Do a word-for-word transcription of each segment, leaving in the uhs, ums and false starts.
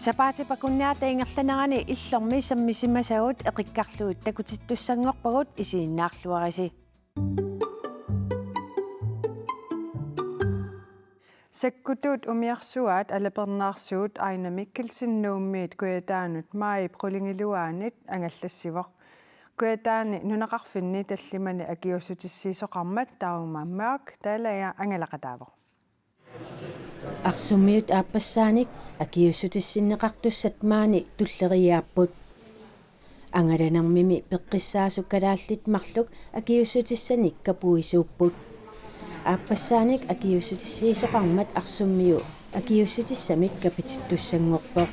Sapaatip akunnerata ingerlanerani illormi sammisimasagut eqikkarlugit takutittussanngorpagut, isiginnaarluarisi. Sakkutuut umiarsuaat alapernaarsuut Aina Mikkelsen Nuummiit Kujataanut maajip qulingiluaanit angallassivoq. Kujataani nunaqarfinni tallimani akiuussutissiisoqarmat Dagmar Mørch Dalager angalaqataavoq. Arsummiut aappassaanik akiuussutissinneqartussat maani tulleriiaapput. Angalanermimi peqqissaasut kalaallit marluk akiuussutissanik kapuisuupput. Aappassaanik akiuussutissiisoqarmat Arsummiu akiuussutissamik kapitittussanngorpoq.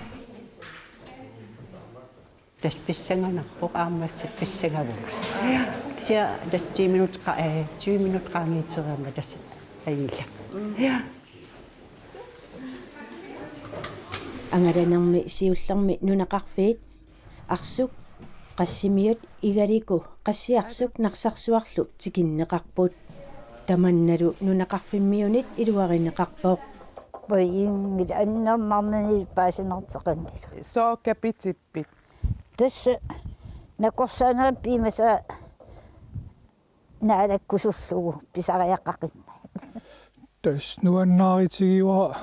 Tassa pissanganarpoq, aamma tassa pissangavunga. Kisianni tassa ti minut qa-, eh, ti minut qaangiutereermat tassa ajunngilaq. Ja. Angalanermi siullermi nunaqarfiit Arsuk, Qassimiut, Igaliku, Qassiarsuk Narsarsuarlu tikinneqarput. Tamannalu nunaqarfimmiunit iluarineqarpoq. Pajinngil annernarnani paasinarteqanngilaq. Sooq kapitippit? Tassa nakorsaanera piumasaa naalakkusullugu pisariaqaqimmat. Tassa nuannaaritigivara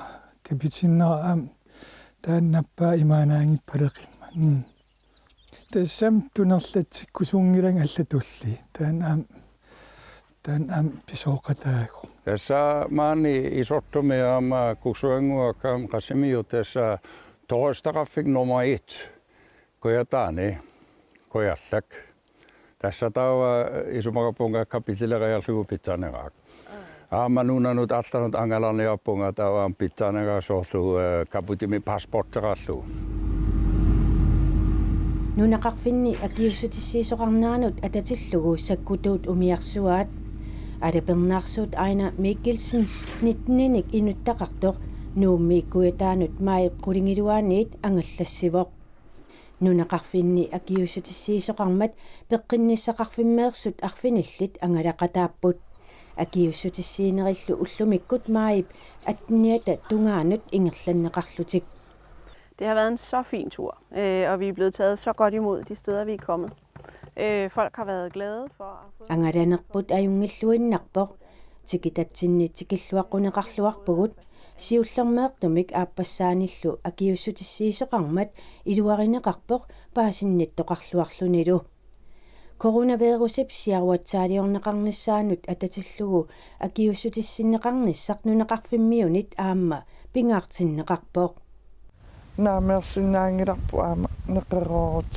kapitinnera aamma taanna nappaa imaannaanngippaleqimmat. Mm. Tassami tunerlatsikkusunngilanga allatulli. Taanna aamma, taanna aamma pisooqataagu. Tassa maani Isortumi aamma Kuksukannguakka aamma Qassimiut tassa turistaqarfik nummer et. Kujataani, Kujalleq. Tassa taava isumaqarpunga kapitileriarlugu pitsaaneqaaq. Aamma nunanut allanut angalaniarpunga taava aamma pitsaaneqaaq soorlu, eh, kapitimik passporteqarlugu. Nunaqarfinni akiuussutissiisoqarneranut atatillugu sakkutuut umiarsuaat alapernaarsuut Aina Mikkelsen nitteninik inuttaqartoq Nuummi Kujataanut maajip qulingiluaanniit angallassivoq. Nunaqarfinni akiuussutissiisoqarmat peqqinnissaqarfimmeersut arfinillit angalaqataapput. Akiuussutissiinerillu ullumikkut maajip atteniata tungaanut ingerlanneqarlutik. Det har været en så fin tur, øh, og vi er blevet taget så godt imod de steder, vi er kommet. Øh, folk har været glade for at have fået... Angalanerput ajunngilluinnarpoq. Tikitatsinni tikilluaqquneqarluarpugut, siullermeertumik aappassaanillu akiuussutissiisoqarmat iluarineqarpoq paasinnittoqarluarlunilu. Coronavirusip siaruatsaaliorneqarnissaanut atatillugu akiuussutissinneqarnissaq nunaqarfimmiunit aamma pingaartinneqarpoq. Naammagisinnaanngilarput aamma neqeroorut.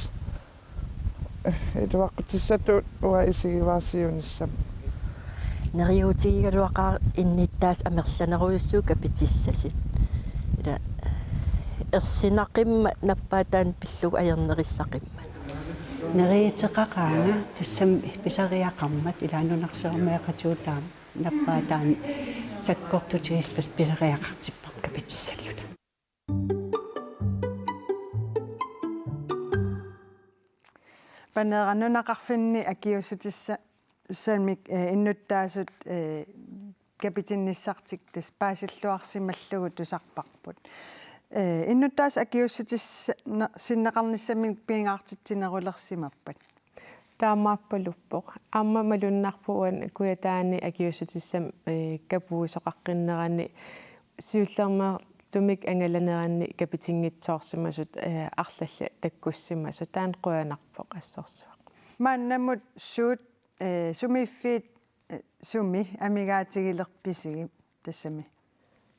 Iluaqutissatut uanga isigivara siunissami. Neriuutigigaluaqaaq innuttaasut amerlanerujussuit kapitissasut. Ila ersinaqimmat nappaataani pillugu ajornerissaqimmat. Neriuuteqaqaanga tassami pisariaqarmat, ila nunarsuarmioqatigut taama nappaataani sakkortutigisut pis-, pisariaqartipparput kapitissalluta. Paneeraq, nunaqarfinni akiuussutissa-, -ssamik, eh, innuttaasut, eh, kapitinnissartik tassa paasilluarsimallugu tusarparput. Eh, innuttaasut akiuussutis-, -na-, -sinneqarnissamik pingaartitsinerulersimappat? Taamaappaluuppoq. Aamma malunnarpoq uani Kujataani akiuussutissamik, eh, kapuisoqaqqinnerani siullermeertumik angalaneranni kapitinngitsoorsimasut, eh, arlallit takkussimasut. Taanna qujanarpoq assorsuaq. Maannamut suut, eh, sumiiffiit, eh, sumi amigaatigilerpisigit tassami?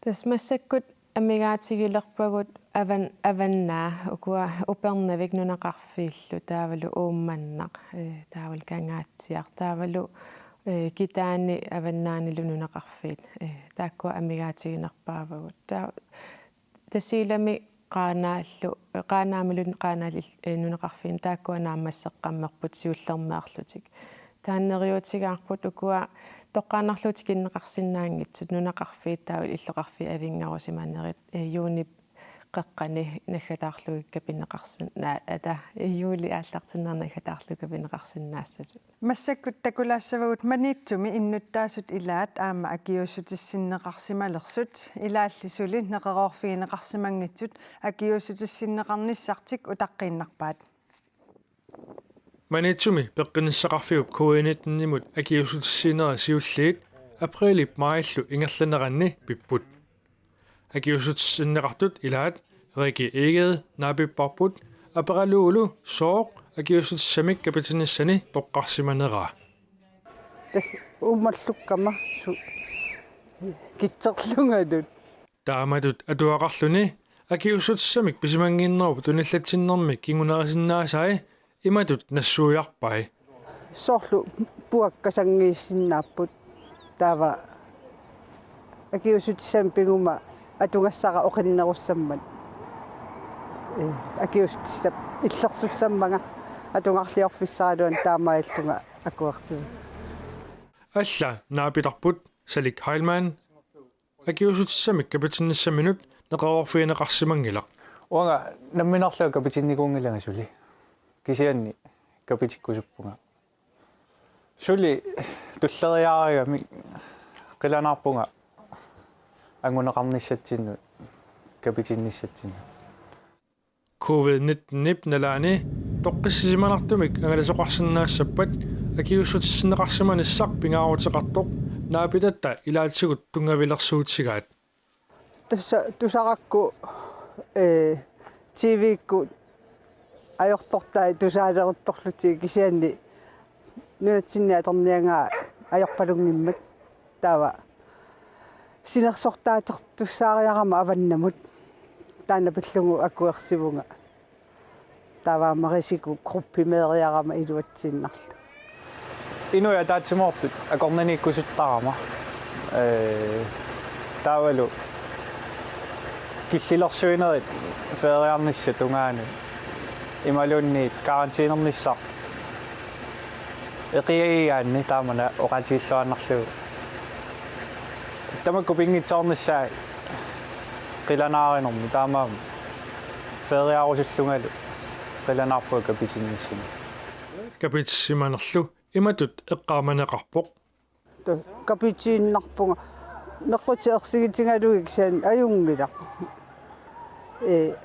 Tassa massakkut amigaatigilerpagut Avan-, Avannaa, ukua Upernavik nunaqarfiillu, taavalu Uummannaq, eh, taavalu Kangaatsiaq, taavalu, eh, Kitaani Avannaanilu nunaqarfiit, eh, taakkua amigaatiginerpaavagut. Taa-, Tasiilami Qaanaallu, Qaanaamilu Qaanaali, eh, nunaqarfiini taakkua naammasseqqammerput siullermeerlutik. Taanna neriuutigaarput ukua toqqaannarlutik tikinneqarsinnaanngitsut, nunaqarfiit taavalu illoqarfiit avinngarusimanerit, eh, juunip qeqqani naggataarlugit kapineqarsin-, na-, ata, juuli aallartinnerani naggataarlugit kapineqarsinnaassasut. Massakkut takulaassavagut Maniitsumi innuttaasut ilaat aamma akiuussutissinneqarsimalersut, ilaalli suli neqeroorfigineqarsimanngitsut akiuussutissinneqarnissartik utaqqiinnarpaat. Maniitsumi peqqinnissaqarfiup covid nitten-imut akiuussutissiinera siulliit aprilip maajillu ingerlaneranni pipput. Akiuussutissinneqartut ilaat Rikke Egede naapipparput aperalugulu sooq akiuussutissamik kapitinnissani toqqarsimaneraa. Tassa uummallukkama su-, kitserlungalu. Taamatut atuaqarluni akiuussutissamik pisimannginnerup tunillatsinnermik kingunerisinnaasai imatut nassuiarpai. Soorlu puakka sanngiissinnaapput, taava akiuussutissamik piguma atugassara oqinnerussammat. Ee, akiuussutissap illersussammanga atugarliorfissaraluan taamaalillunga akuersivunga. Alla naapitarput Salik Heilmann akiuussutissamik kapitinnissaminnut neqeroorfigineqarsimanngilaq. Uanga nammineerlunga kapitinnikuunngilanga suli. Kisianni kapitikkusuppunga. Suli tulleriaarigamik qilanaarpunga anguneqarnissatsinnut kapitinnissatsinnut. Covid nitten-ip nalaani toqqissisimanartumik angalasoqarsinnaassappat akiuussutissinneqarsimanissaq pingaaruteqartoq naapitatta ilaatigut tunngavilersuutigaat. Tassa tusarakku, ee, T V-kkut ajortortai tusaalerutorlutik kisianni nunatsinni atorniagaa ajorpalunngimmat. Taava sinersortaatertussaariarama avannamut. Taanna pillugu akuersivunga. Taava aamma risikogruppimeriarama iluatsiinnarlugu. Inuit ataatsimoortut akornanniikkusuttarama. Ee, taavalu killilersuinerit feriarnissap tungaanut imaluunniit karantæinernissaq eqiagigaanni taamani oqaatigilluinnarlugu. Tamakku pinngitsoornissaat qilanaarinermi taamaammat feriarusullungalu qilanaarpunga kapitinnissami. Kapitissimanerlu imatut eqqaamaneqarpoq. Ta-, kapitiinnarpunga meqqutit ersigitigalugit kisianni ajunngilaq. Ee,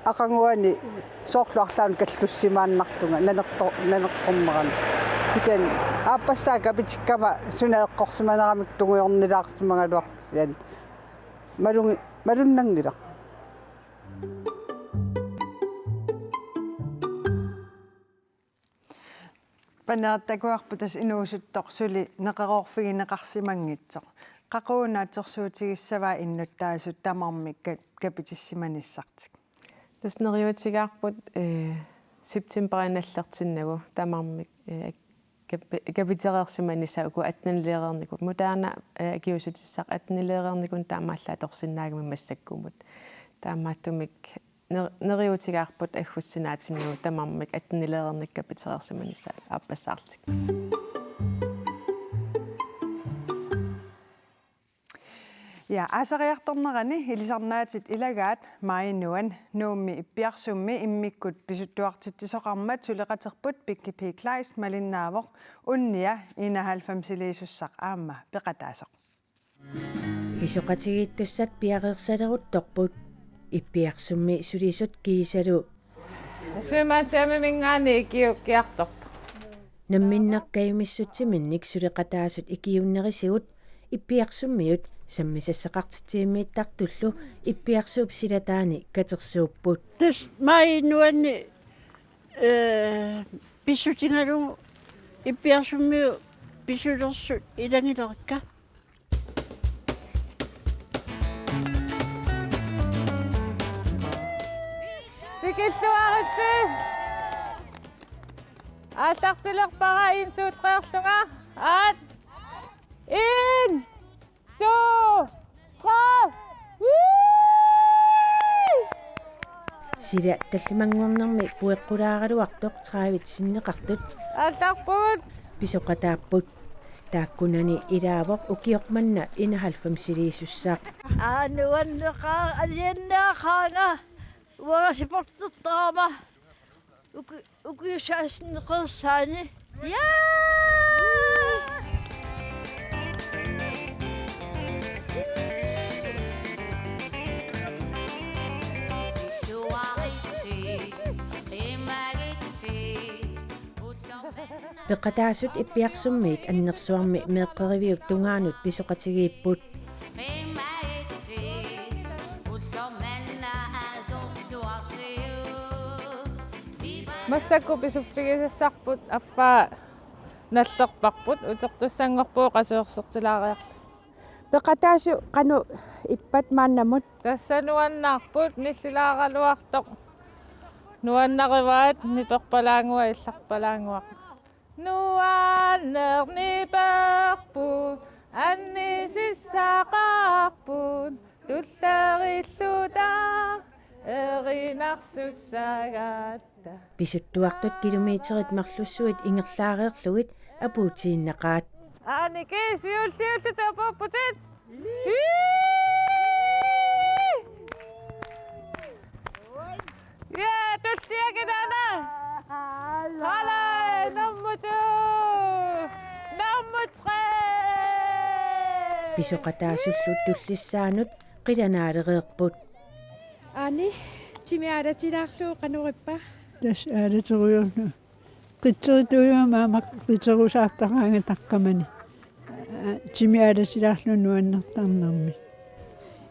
aqaguani soorlu arlaannik kallussimaannarlunga nanerto-, nanertornerani. Kisianni aappassaa kapitikkama suna eqqorsimaneramik tungujornilaarsimagaluarpoq kisianni malungi-, malunnanngilaq. Paneertakuarput tassa inuusuttoq suli neqeroorfigineqarsimanngitsoq. Qaqugu naatsorsuutigissavaa innuttaasut tamarmik ka-, kapitissimanissartik? Tassa neriuutigaarput, ee, septemberip nallertinnagu tamarmik, ee, kapi-, kapitereersimanissaat uku attenileereernikut. Moderna, ee, akiuussutissaq attenileereernikut taamaallaat atorsinnaagami massakkumut. Taamaattumik ner-, neriuutigaarput aggustinaatinnagu tamarmik attenileereernikkut kapitereersimanissaat aappassaarlutik. Ja, aasariartornerani ilisarnaatit ilagaat Maaji Nuan Nuummi Ippiarsummi immikkut pisuttuartitsisoqarmat suleqaterput Pikki P. Kleist malinnaavoq, unnia enoghalvfemsiliisussaq aamma peqataasoq. Pisoqatigiittussat piareersaleruttorput Ippiarsummi sulisut kiisalu. Suumaatiamiminngaanniit ikiuukkiartortoq. Namminneq kajumissutsiminnik suleqataasut ikiuunnerisigut Ippiarsummiut sammisassaqartitsivimmiittartullu Ippiarsuup silataani katersuupput. Tassa Maaji Nuanni, ee, pissutigalugu Ippiarsummiut pisulersut ilagilerikka. Tikilluaritsi. Aallartilerpara en, to, tre-rlunga. Aat. En, to, tre. Woo! Sila tallimanngornermi pueqqulaaraluartoq tredive sinneqartut. Aallarpugut. Pisoqataapput. Taakkunani ilaavoq ukioq manna enoghalvfemsiliisussaq. Aa, nuanneqaaq, alianneqaanga. Uanga siportertarama uki-, ukiussaasinneqarsaani. Ja! Peqataasut Ippiarsummiit Annersuarmi meeqqeriviup tungaanut pisoqatigiipput. Massakkut pisuffigisassarput affaa nallerparput, utertussanngorpugut qasuersertilaariarlugu. Peqataasut qanoq ippat maannamut? Tassa nuannaarput, nillilaaraluartoq. Nuannarivaat, niperpalaannguaq, illarpalaannguaq. Nuanneq niperput, annisissaqarput, tullerilluta erinarsussagatta. Pisuttuartut kilometerit marlussuit ingerlaareerlugit apuutiinnaqaat. Aani kiisi ulliulluta apuupputit. Ii! Ja, tulliakinaana. Hallo, nummer to. Nummer tre. Pisoqataasullu tullissaanut qilanaalereerput. Aani, timi aalatilaarlugu qanoq ippa? Tassa aalaterujoorlunga. Qitserituujunga maanna qitserusaartaraanga taqqamani. Aa, timi aalatilaarlugu nuannertarnermi.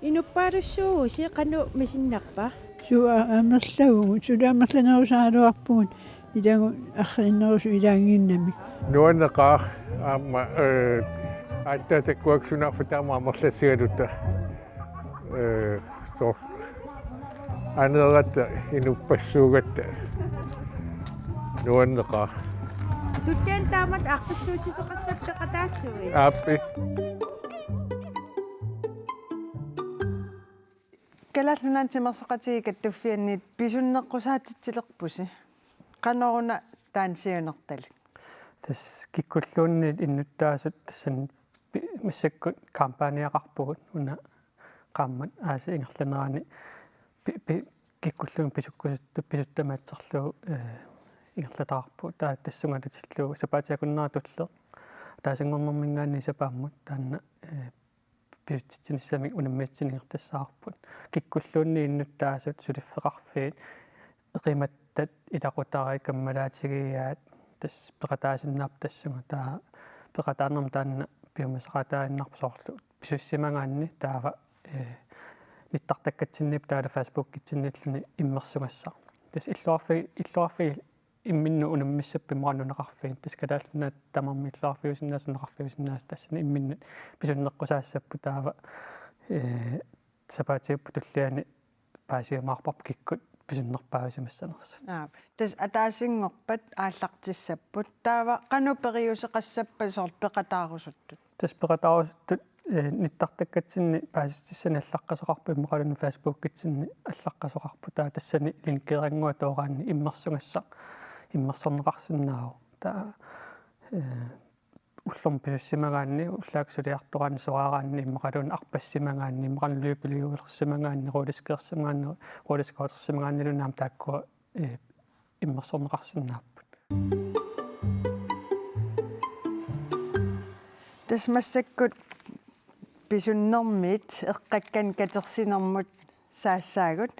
Inuppaalussuuvusi, qanoq misinnappa? Suu, aa, amerlavugut, suli amerlanerusaraluarpugut, ilagut arriinnerusut ilaannginnamik. Nuanneqaaq aamma, ee, aatsaat takuakka sunaaffa taama amerlassigalutta. Ee, soorlu aneeratta inuppassuugatta nuanneqaaq. Tulliani taamatut aaqqissuussisoqassappit peqataassuit? Aappi. Kalaallit Nunaanni Timersoqatigiit Kattuffianniit pisunneqqusaatitsilerpusi. Qanoruna taanna siunertalik? Tassa kikkulluunniit innuttaasut tassani pi-, massakkut kampaaniaqarpugut una qaammat aasiit ingerlanerani pi-, pi-, kikkulluunniit pisukkusuttut pisuttamaatserlugu, ee, ingerlataqarpugut. Taava tassunga atatillugu sapaatip akunnera tulleq ataasinngornermiingaanniit sapaammut taanna, ee, pisutsitsinissamik unammisatsinnik ingerlassaqarput. Kikkulluunniit innuttaasut, suliffeqarfiit, eqimattat, ilaqutariit, kammalaatigiaat, tassa peqataasinnaapput tassunga, taava peqataanermut taanna piumasaqaataaginnarpoq soorlu pisussimagaanni taava, ee, nittartakkatsinniippoq taavalu Facebookitsinnilluni immersugassaq. Tassa illoqarfi-, illoqarfiit imminnut unammissapput immaqa nunaqarfiit. Tassa Kalaallit Nunaat tamarmik illoqarfiusinnaasut, nunaqarfiusinnaasut tassani imminnut pisunneqqusaassapput taava, ee, sapaatiupput tulliani paasiumaarparput kikkut pisunnerpaavisimassanersut. Aa, tassa ataasinngorpat aallartissapput. Taava qanoq periuseqassappat soorlu peqataarusuttut? Tassa peqataarusuttut, ee, nittartakkatsinni paasissutissanik allaqqasoqarput immaqaluunniit Facebookitsinni allaqqasoqarput. Taava tassani linkeerannguaq tooraanni immersugassaq immersorneqarsinnaavoq. Taava, ee, ullormut pisussimagaanni, ullaakkut suliartoraanni, soraaraanni, immaqaluunniit arpassimagaanni, immaqaluunniit løbehjulersimagaanni, rulleskøjtersimagaanni, rulleskøjtersimagaanniluunniit aamma taakkua, ee, immersorneqarsinnaapput. Tassa massakkut pisunnermiit eqqakkani katersinermut saassaagut.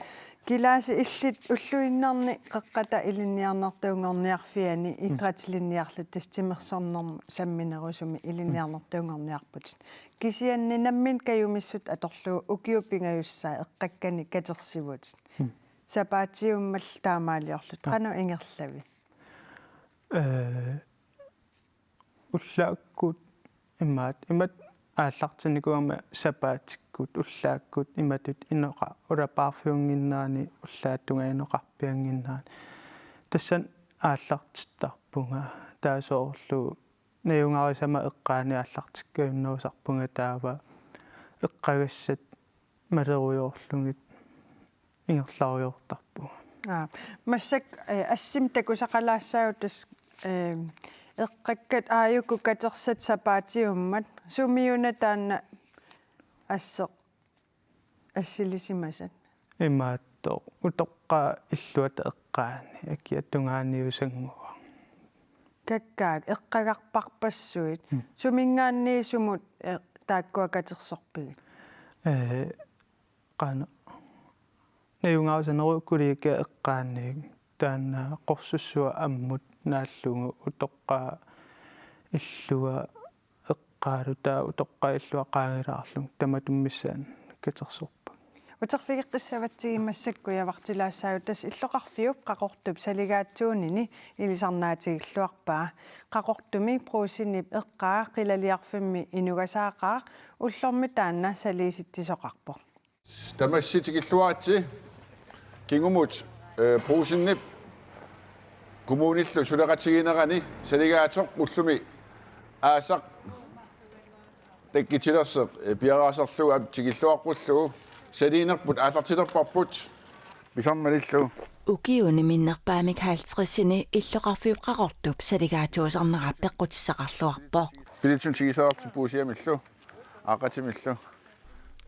Kilaasi illit ulluinnarni Qeqqata Ilinniarnertuunngorniarfiani, mm, idrætslinniarlutit, tassa timersornermut samminerusumik ilinniarnertuunngorniarputit. Kisianni nammineq kajumissutut atorlugu ukiut pingajusaat eqqakkani katersivutit. Mm. Sapaatiummallu taamaaliorlutit. Ja. Qanoq ingerlavit? Ee, ullaakkut imaat, imatut aallartinnikuugama sapaatikkut, ullaakkut imatut inoqaq ulapaarfiunnginnerani, ullaap tungaanut inoqarpiannginnerani. Tassani aallartittarpunga, taava soorlu najugarisama eqqaani aallartikkajunnerusarpunga, taava eqqagassat malerujoorlugit ingerlarujoortarpunga. Aa, massakkut, ee, assimi takusaqalaassaagut tassa, ee, eqqakkat aajuku katersat sapaatiummat, sumiuna taanna asseq assilisimasat? Imaattoq, utoq Qa illuata eqqaani akia tungaaniusannguaq. Kakkaak eqqagarparpassuit. Mm. Suminngaanniit sumut, eh, taakkua katersorpigit? Eh, qanoq. Najugaarusanerup kollegiap eqqaani taanna qorsussuaq ammut naallugu utoqqaat illua eqqaalutaa utoqqaat illua qaangilaarlugit tamatuma missaani katersorput. Uterfigeqqissavatsigu massakkut avartilaassaagut, tassa illoqarfiup Qaqortup saligaatsuunini ilisarnaatigilluarpaa. Qaqortumi Brugsenip eqqaa qilaliarfimmi inugasaaqaaq ullormi taanna saliisitsisoqarpoq. Tamassi tikilluaritsi kingumut, eh, Brugsenip kommunillu suleqatigiinnerani saligaatsoq ullumi aasaq takkutilersoq, eh, piareersarlugu aamma tikilluaqqullugu saliinerput aallartilerparput pisarmalillu. Ukiuni minnerpaamik halvtredsini illoqarfiup Qaqortup saligaatsuusarnera peqqutissaqarluarpoq. Bilitsunik tigusaarlutik puussiamillu, aaqqatimillu.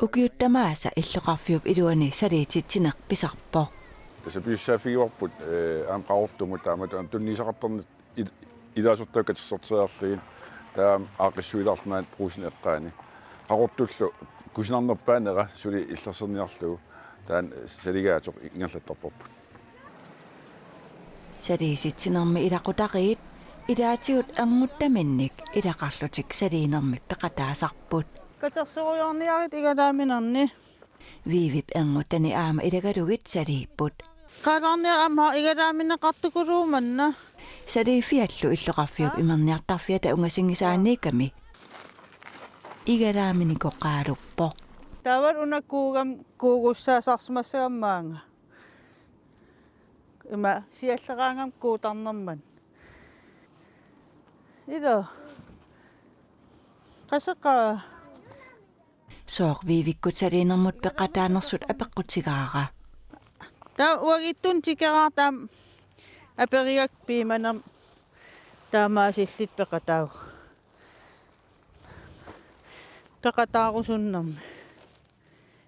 Ukiut tamaasa illoqarfiup iluani saliititsineq pisarpoq. Tassa pisussaaffigivarput, eh, aamma Qaqortumut taamatut aamma tunniussaqartarneq il-, ilaasortaat katersorteriarlugit, taava aaqqissuilaarluni Brugsenip eqqaani. Qaqortullu kusanarnerpaanera suli illersorniarlugu taanna saligaatsoq ingerlattarparput. Saliisitsinermi ilaqutariit ilaatigut anguttaminnik ilaqarlutik saliinermik peqataasarput. Katersorujoorniarit igalaaminerni. Viivip anguttani aamma ilagalugit saliipput. Qaalaarniaq aamma igalaamineqartukuluuvoq manna. Saliiffiallu illoqarfiup imerniartarfiata ungasinngisaaniikkami igalaamineqaraluppoq. Taavalu una kuugam kuugussaasarsimassagami maanga. Ima sialleraangama kuutarnermut. Ila. Qaseqqa. Sooq Viivikkut saliinermut peqataanersut apeqqutigaara. Taava uagutsinnut tikeraarta aamma aperigakku piumanermut taamaasillutik peqataavut. Peqataarusunnermik.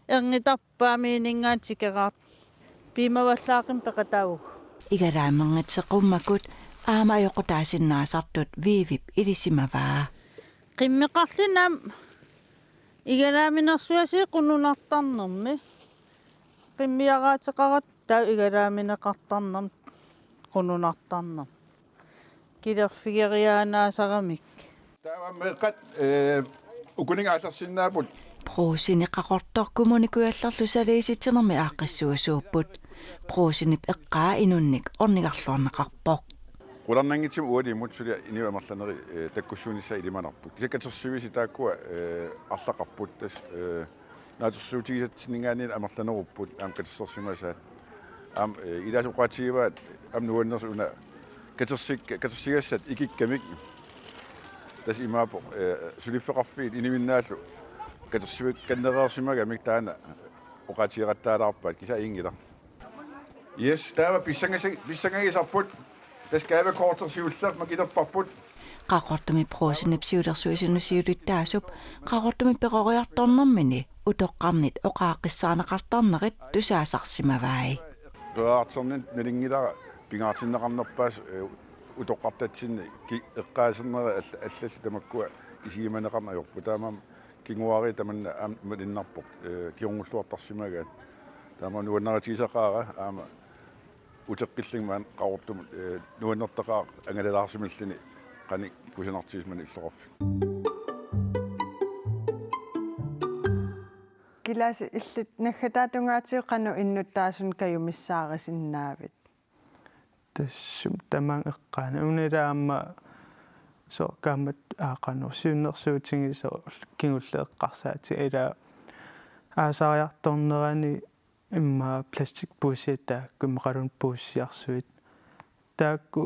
Ernitarpaamiininngaanniit tikeraarta piumavallaaqimmat peqataavut. Igalaamernitseqqummakkut aamma ajoqutaasinnaasartut Viivip ilisimavaa. Qimmeqarluni aamma igalaaminersuasi qununartarnermi. Qimmiaraateqarata taava igalaamineqartarnermi qununartarnermi. Kilerfigeriaannaasaramikkit. Taava meeqqat, eh, ukuninnga aallarsinnaapput. Brugsenip Qaqortoq Kommune Kujallerlu saliisitsinermi aaqqissuisuupput. Brugsenip eqqaa inunnik ornigarluarneqarpoq. Qularnanngitsumik ualimut suli inuit amerlanerit, eh, takkussuunnissaat ilimanarput. Kisianni katersuivisi taakkua, eh, arlaqarput. Tassa, eh, naatsorsuutigisatsinninngaanniit amerlanerupput aamma katersorsimasaat. Aamma, eh, ilaasa oqaatigivaat aamma nuannersut una katersik-, katersigassat ikikkamik. Tassa imaappoq, eh, suliffeqarfiit inuinnaallu katersuikkannereersimagamik taanna oqaatigeqattaalaarpaat, kisianni ajunngilaq. Yes, taava pissangasi-, pissangagisarput. Tassa gavekorti siulleq makilerparput. Qaqortumi Brugsenip siulersuisunut siulittaasup Qaqortumi peroriartornermini utoqqarnit oqaaqqissaarneqartarnerit tusaasarsimavai. Peroriartorneq nalunngilara pingaartinneqarnerpaasut, eh, utoqqartatsinni ki-, eqqaasernerit all-, allallu tamakkua isigimaneqarneq ajorput. Taamaammat kinguaariit tamanna aamma malunnarpoq, eh, kingulluartarsimagaat. Taamaammat nuannaritigisaqaara aamma uteqqillunga maani Qaqortumut, eh, nuannertaqaaq angalalaarsimalluni qanoq kusanartigisimammat illoqarfik. Kilaasi illit naggataata tungaatigut qanoq innuttaasunik kajumissaarisinnaavit? Tassami tamaanga eqqaani. Una ila aamma soorlu kaammat aaqanut siunnersuutigisoq kingulleq eqqarsaatigaara ila aasaariartornerani immaqa plastikpuussiat taakku immaqaluunniit puussiarsuit. Taakku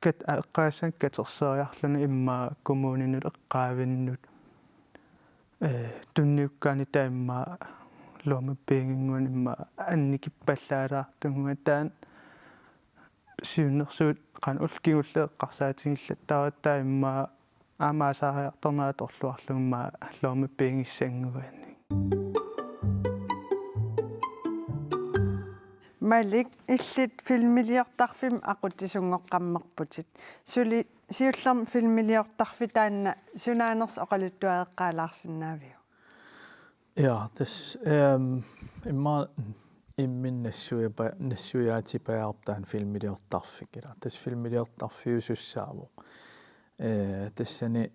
kat-, eqqaassanngillat katerseriarluni immaqa kommuninut eqqaavinnut. Eh, tunniukkaanni taava immaqa lommepengeinngooq immaqa annikippallaalaartunnguaq taanna siunnersuut qanoq ullut kingulliit eqqarsaatigillattaarutta immaqa aamma aasaariartorneq atorluarlugu immaqa lommepengissannguanik. Malik, illit filmiliortarfimmi aqutsisunngoqqammerputit. Suli siullermik filmiliortarfik taanna sunaanersoq oqaluttuareqqaalaarsinnaaviuk? Ja, tassa, ehm, immaqa imminut nassuiapa-, nassuiaatipajaarpoq taanna filmiliortarfik, ilaa. Tassa filmiliortarfiusussaavoq. Eh, tassani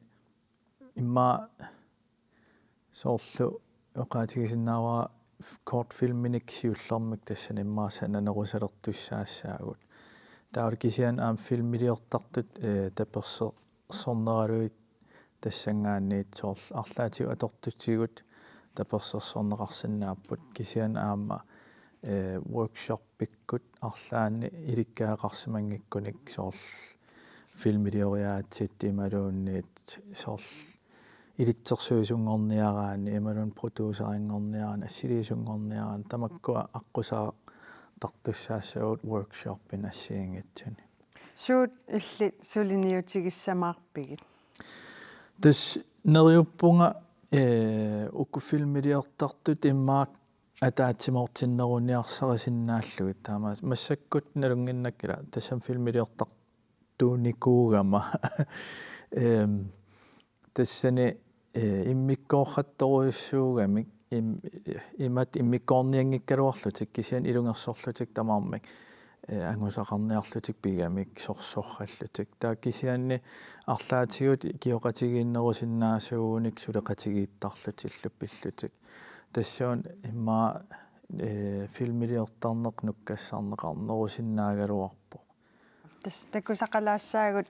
immaqa soorlu oqaatigisinnaavara kortfilminik siullermik tassani immaqa sananerusalertussaassaagut. Taava kisianni aamma filmiliortartut, eh, tapersersorneralugit tassanngaanniit soorlu arlaatigut atortutigut tapersersorneqarsinnaapput, kisianni aamma, eh, workshopikkut arlaanni ilikkagaqarsimanngikkunik soorlu filmilioriaatsit imaluunniit soorlu ilitsersuisunngorniaraanni imaluunniit producerinngorniaraanni assiliisunngorniaraanni tamakkua aqqusaartartussaassavagut workshopinik assigiinngitsuni. Suut illit suliniutigissamaarpigit? Tassa neriuppunga, eh, uku filmiliortartut immaqa ataatsimoortinneruniarsarisinnaallugit, taamaas-, massakkut nalunnginnakku, ilaa, tassami filmiliortartuunikuugama. Ehm, tassani, eh, immikkoorrattorujussuugamik, im-, imatut immikkoornianngikkaluarlutik, kisianni ilungersorlutik tamarmik, eh, angusaqarniarlutik pigamik, sorsorallutik. Taava kisianni arlaatigut ikioqatigiinnerusinnaasuugunik suleqatigiittarlutillu pillutik. Tassuuna immaqa, eh, filmiliortarneq nukkassarneqarnerusinnaagaluarpoq. Tassa takusaqalaassaagut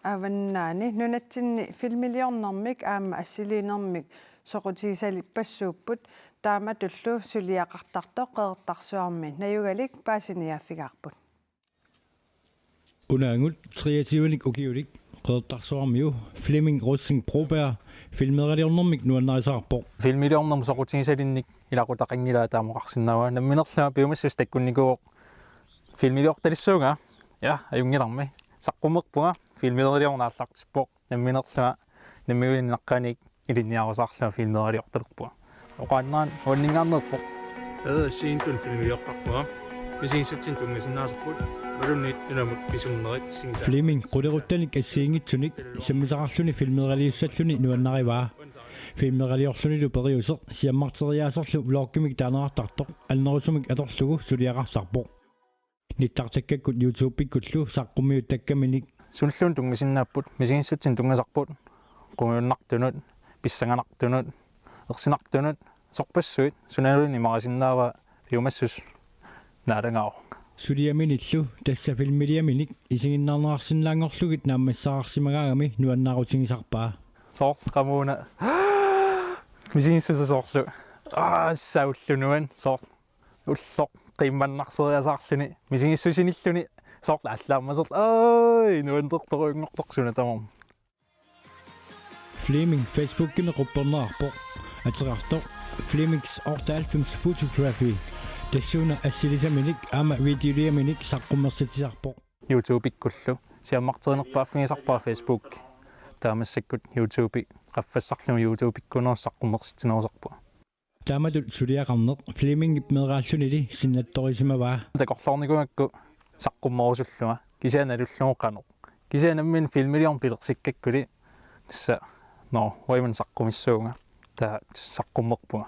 avannaani nunatsinni filmiliornermik aamma assiliinermik soqutigisalippassuupput, taamatullu suliaqartartoq Qeqertarsuarmi najugalik paasiniaaffigaarput. Unaanngut treogtyvenik ukiulik Qeqertarsuarmiu Flemming Rosing Broberg filmeeraliornermik nuannarisaarpoq. Filmiliornermik soqutigisalinnik ilaqutaqanngilaa, taama oqarsinnaavara. Namminerlunga piumassuseq takkunnikuuvoq filmiliortalissuunga. Ja, ajunngilarmi. Saqqummerpunga filmiliorneq aallartippoq. Namminerlunga nammineq naqqaniit ilinniarusaarlunga filmiliortalerpunga. Oqaannarama uanninngaanneerpoq. Ee, assigiinngitsunik filmiliortarpunga. Misigissutsinik tunngasinnaasarput. Imaluunniit nunamut pisunnerit sinsa. Flemming qulequttanik assigiinngitsunik sammisaqarluni filmeeraliussalluni nuannarivaa. Filmeeraliorlunilu periuseq siammarteriaaserlu vloggimik taaneqartartoq annerusumik atorlugu suliaqartarpoq. Nittartakkakkut YouTube-ikkullu saqqummiuttakkaminik. Sunilluunniit tunngasinnaapput, misigissutsinik tunngasarput, qumiunnartunut, pissanganartunut, ersinartunut, sorpassuit, sunaluunniit imarisinnaavaa piumassuseq naalagaavoq. Suliaminillu tassa filmiliaminik isiginnaarneqarsinnaanngorlugit naammasseqarsimagaangami nuannaarutigisarpaa. Soorlu qamuuna misigissuseq soorlu. Aa, saullunuan soorlu. Ulloq qiimmannarseriasaarluni, misigissusinilluni, soorlu allaammaserlu, oi, nuannertorujunngortoq suna tamarmi. Flemming Facebookimi qupperneqarpoq. Ateqartoq Flemmings otteoghalvfems Photography. Tassuuna assilisaminik aamma videoliaminik saqqummersitsisarpoq. YouTube-ikkullu. Siammarterinerput aaffigisarpara Facebook. Taava massakkut YouTube qaffassarlugu YouTube-ikkunerusoq saqqummersitsinerusarpunga. Taamatut suliaqarneq Flemmingip meeraallunili sinnattorisimavaa. Takorloornikuugakku saqqummerusullunga, kisianni nalullugu qanoq. Kisianni nammineq filmiliorneq pilersikkakkuli tassa, nå, uagut saqqumissuunga. Taava saqqummerpunga.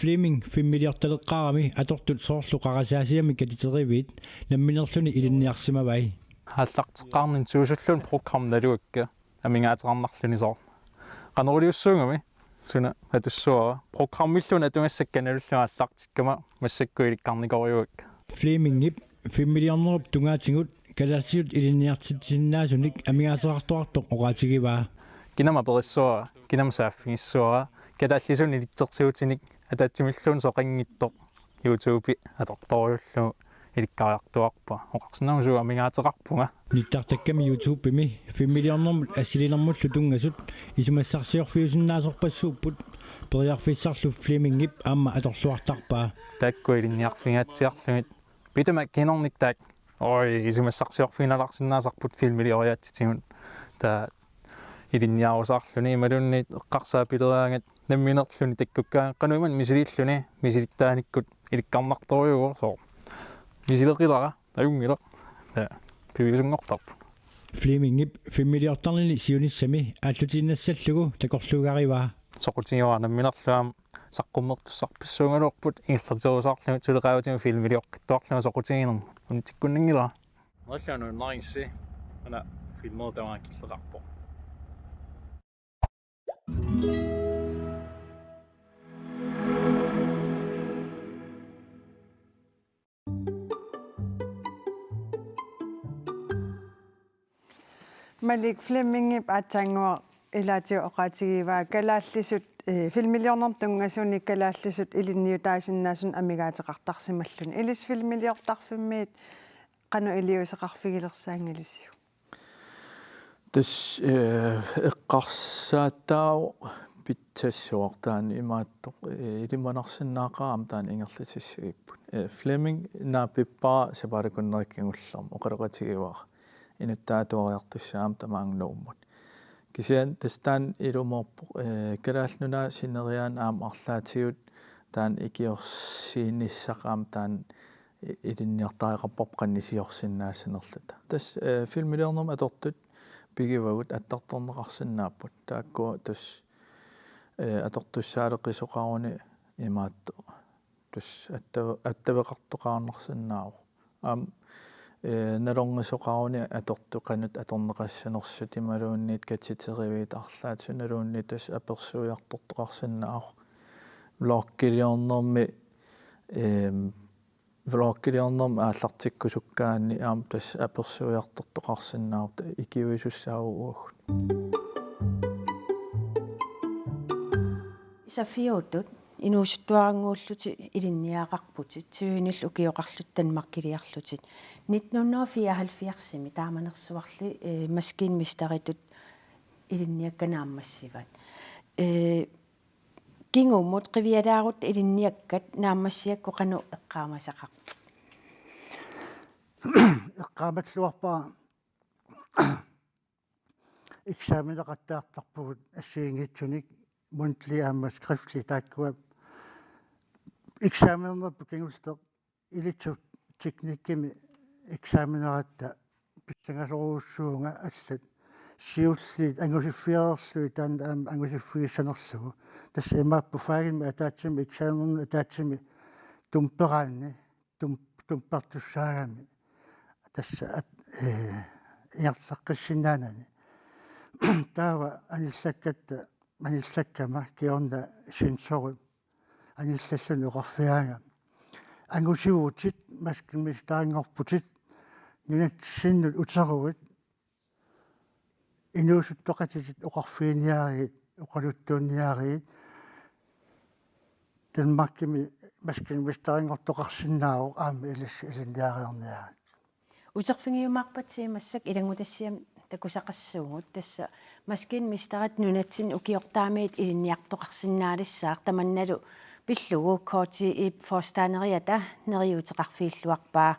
Flemming filmiliortaleqqaarami atortut soorlu qarasaasiamik katiteriviit namminerluni ilinniarsimavai. Aallarteqqaarnini suusulluunniit program naluakka. Amigaateqarnarluni soorlu. Qanoq iliussuugami suna atussuara. Programmilluunniit atugassakka nalullugu aallartikkama massakkut ilikkarnikuugakkit. Flemmingip filmiliornerup tungaatigut kalaallisut ilinniartitsisinnaasunik amigaateqartuartoq oqaatigivaa. Kinama perissuara, kinama saaffigissuara, kalaallisunik ilitsersuutinik ataatsimilluunniit soqanngitsoq. YouTube atortorujullugu ilikkariartuaarpunga. Oqarsinnaavugut amigaateqarpunga. Nittartakkami YouTube-imi filmiliornermut assiliinermullu tunngasut isumassarsiorfiusinnaasorpassuupput, periarfissarlu Flemmingip aamma atorluartarpaa. Taakku ilinniarfigaatsiarlugit. Pituma kiinnarnik taakku. Oi, isumassarsiorfigilaarsinnaasarput filmilioriaatsitigut. Taava ilinniarusaarluni imaluunniit eqqarsaat pileriaraangat namminerluni takkukkaangat qanoq imannak misiliilluni misilittaanikkut ilikkarnartorujuuvoq soorlu. Misileqilara, ajunngilaq. Ja, piviusunngortarpoq. Flemingip filmiliortarnini siunissami aallutiinnassallugu takorluugarivaa. Soqutigivara namminerlu aamma saqqummertussarpassuugaluarput ingerlaterusaarlugit suleqaatigimmi filmilioqqittuarlunga soqutiginermut unitsikkunnanngilara. Nallanut nainsi ana filmer tamakilleqarpoq. Malik Flemingip aatsaannguaq ilaatigut oqaatigivaa kalaallisut, eh, filmiliornermut tunngasunik kalaallisut ilinniutaasinnaasunik amigaateqartarsimalluni. Ilissi filmiliortarfimmiit qanoq iliuuseqarfigilersaanngilisiuk? Tassa, eh, eqqarsaataavoq pitsassuartaani imaattoq, eh, ilimanarsinnaaqaaq aamma taanna ingerlatissagipput. Eh, Fleming naapippara sapaatip akunneri kingullermi oqaloqatigivara. Inuttaatut atuariartussaq aamma tamaanga Nuummut. Kisianni tassa taanna ilumoorpoq, eh, Kalaallit Nunaat sineriaanni aamma arlaatigut taanna ikiorsiinissaq aamma taanna i-, ilinniartariaqarparput qanoq iliorsinnaassanerluta. Tassa, eh, filmiliornermut atortut pigivagut attartorneqarsinnaapput. Taakkua tassa, eh, atortussaaleqisoqaruni imaattoq. Tassa atta-, attaveqartoqarnarsinnaavoq. Aamma, eh, nalornisoqaruni atortut qanoq atorneqassanersut imaluunniit katiterivit arlaatigut imaluunniit tassa apersuiartortoqarsinnaavoq. Vloggiliornermi, ehm, vloggiliornermi aallartikkusukkaanni aamma tassa apersuiartortoqarsinnaavoq ikiuisussaavugut. Saffiutut inuusuttuarannguullutit ilinniagaqarputit, tyvenillu ukioqarlutit Danmarkiliarlutit. Nitten hundrede og fireoghalvfjerdsimi taamanersuarli, eh, maskinmesteritut ilinniakkat naammassivat. Eh, kingumut qivialaarutta ilinniakkat naammassigakkit qanoq eqqaamasaqarpit? Eqqaamalluarpara eksameneqattaartarpugut assigiinngitsunik, mundtlig aamma skriftlig, taakkua eksamenerput kingulleq elektroteknikkimi eksameneratta pissangasorujussuuvunga allat siulliit angusiffigereerlugit taanna aamma angusiffigissanerlugu. Tassa imaappoq fagimik ataatsimik eksamenermut ataatsimik dumperaanni, dum-, dumpertussaagami tassa at-, eh, ingerlaqqissinnaanani. Taava anillakkatta, anillakkama kingorna sensorip anillalluni oqarfigaanga: Angusivutit, maskinmesterinngorputit, nunatsinnut uteruit, inuusuttoqatitit oqarfiginiariit, oqaluttuunniariit, Danmarkimi maskinmesterinngortoqarsinnaavoq aamma ilissi ilinniariarniarit. Uterfigiumaarpatsigit massakkut ilanngutassiami takusaqassuugut, tassa maskinmesterit nunatsinni ukiortaamiit ilinniartoqarsinnaalissaaq, tamannalu pillugu K T I-p forstanderiata neriuuteqarfigilluarpaa.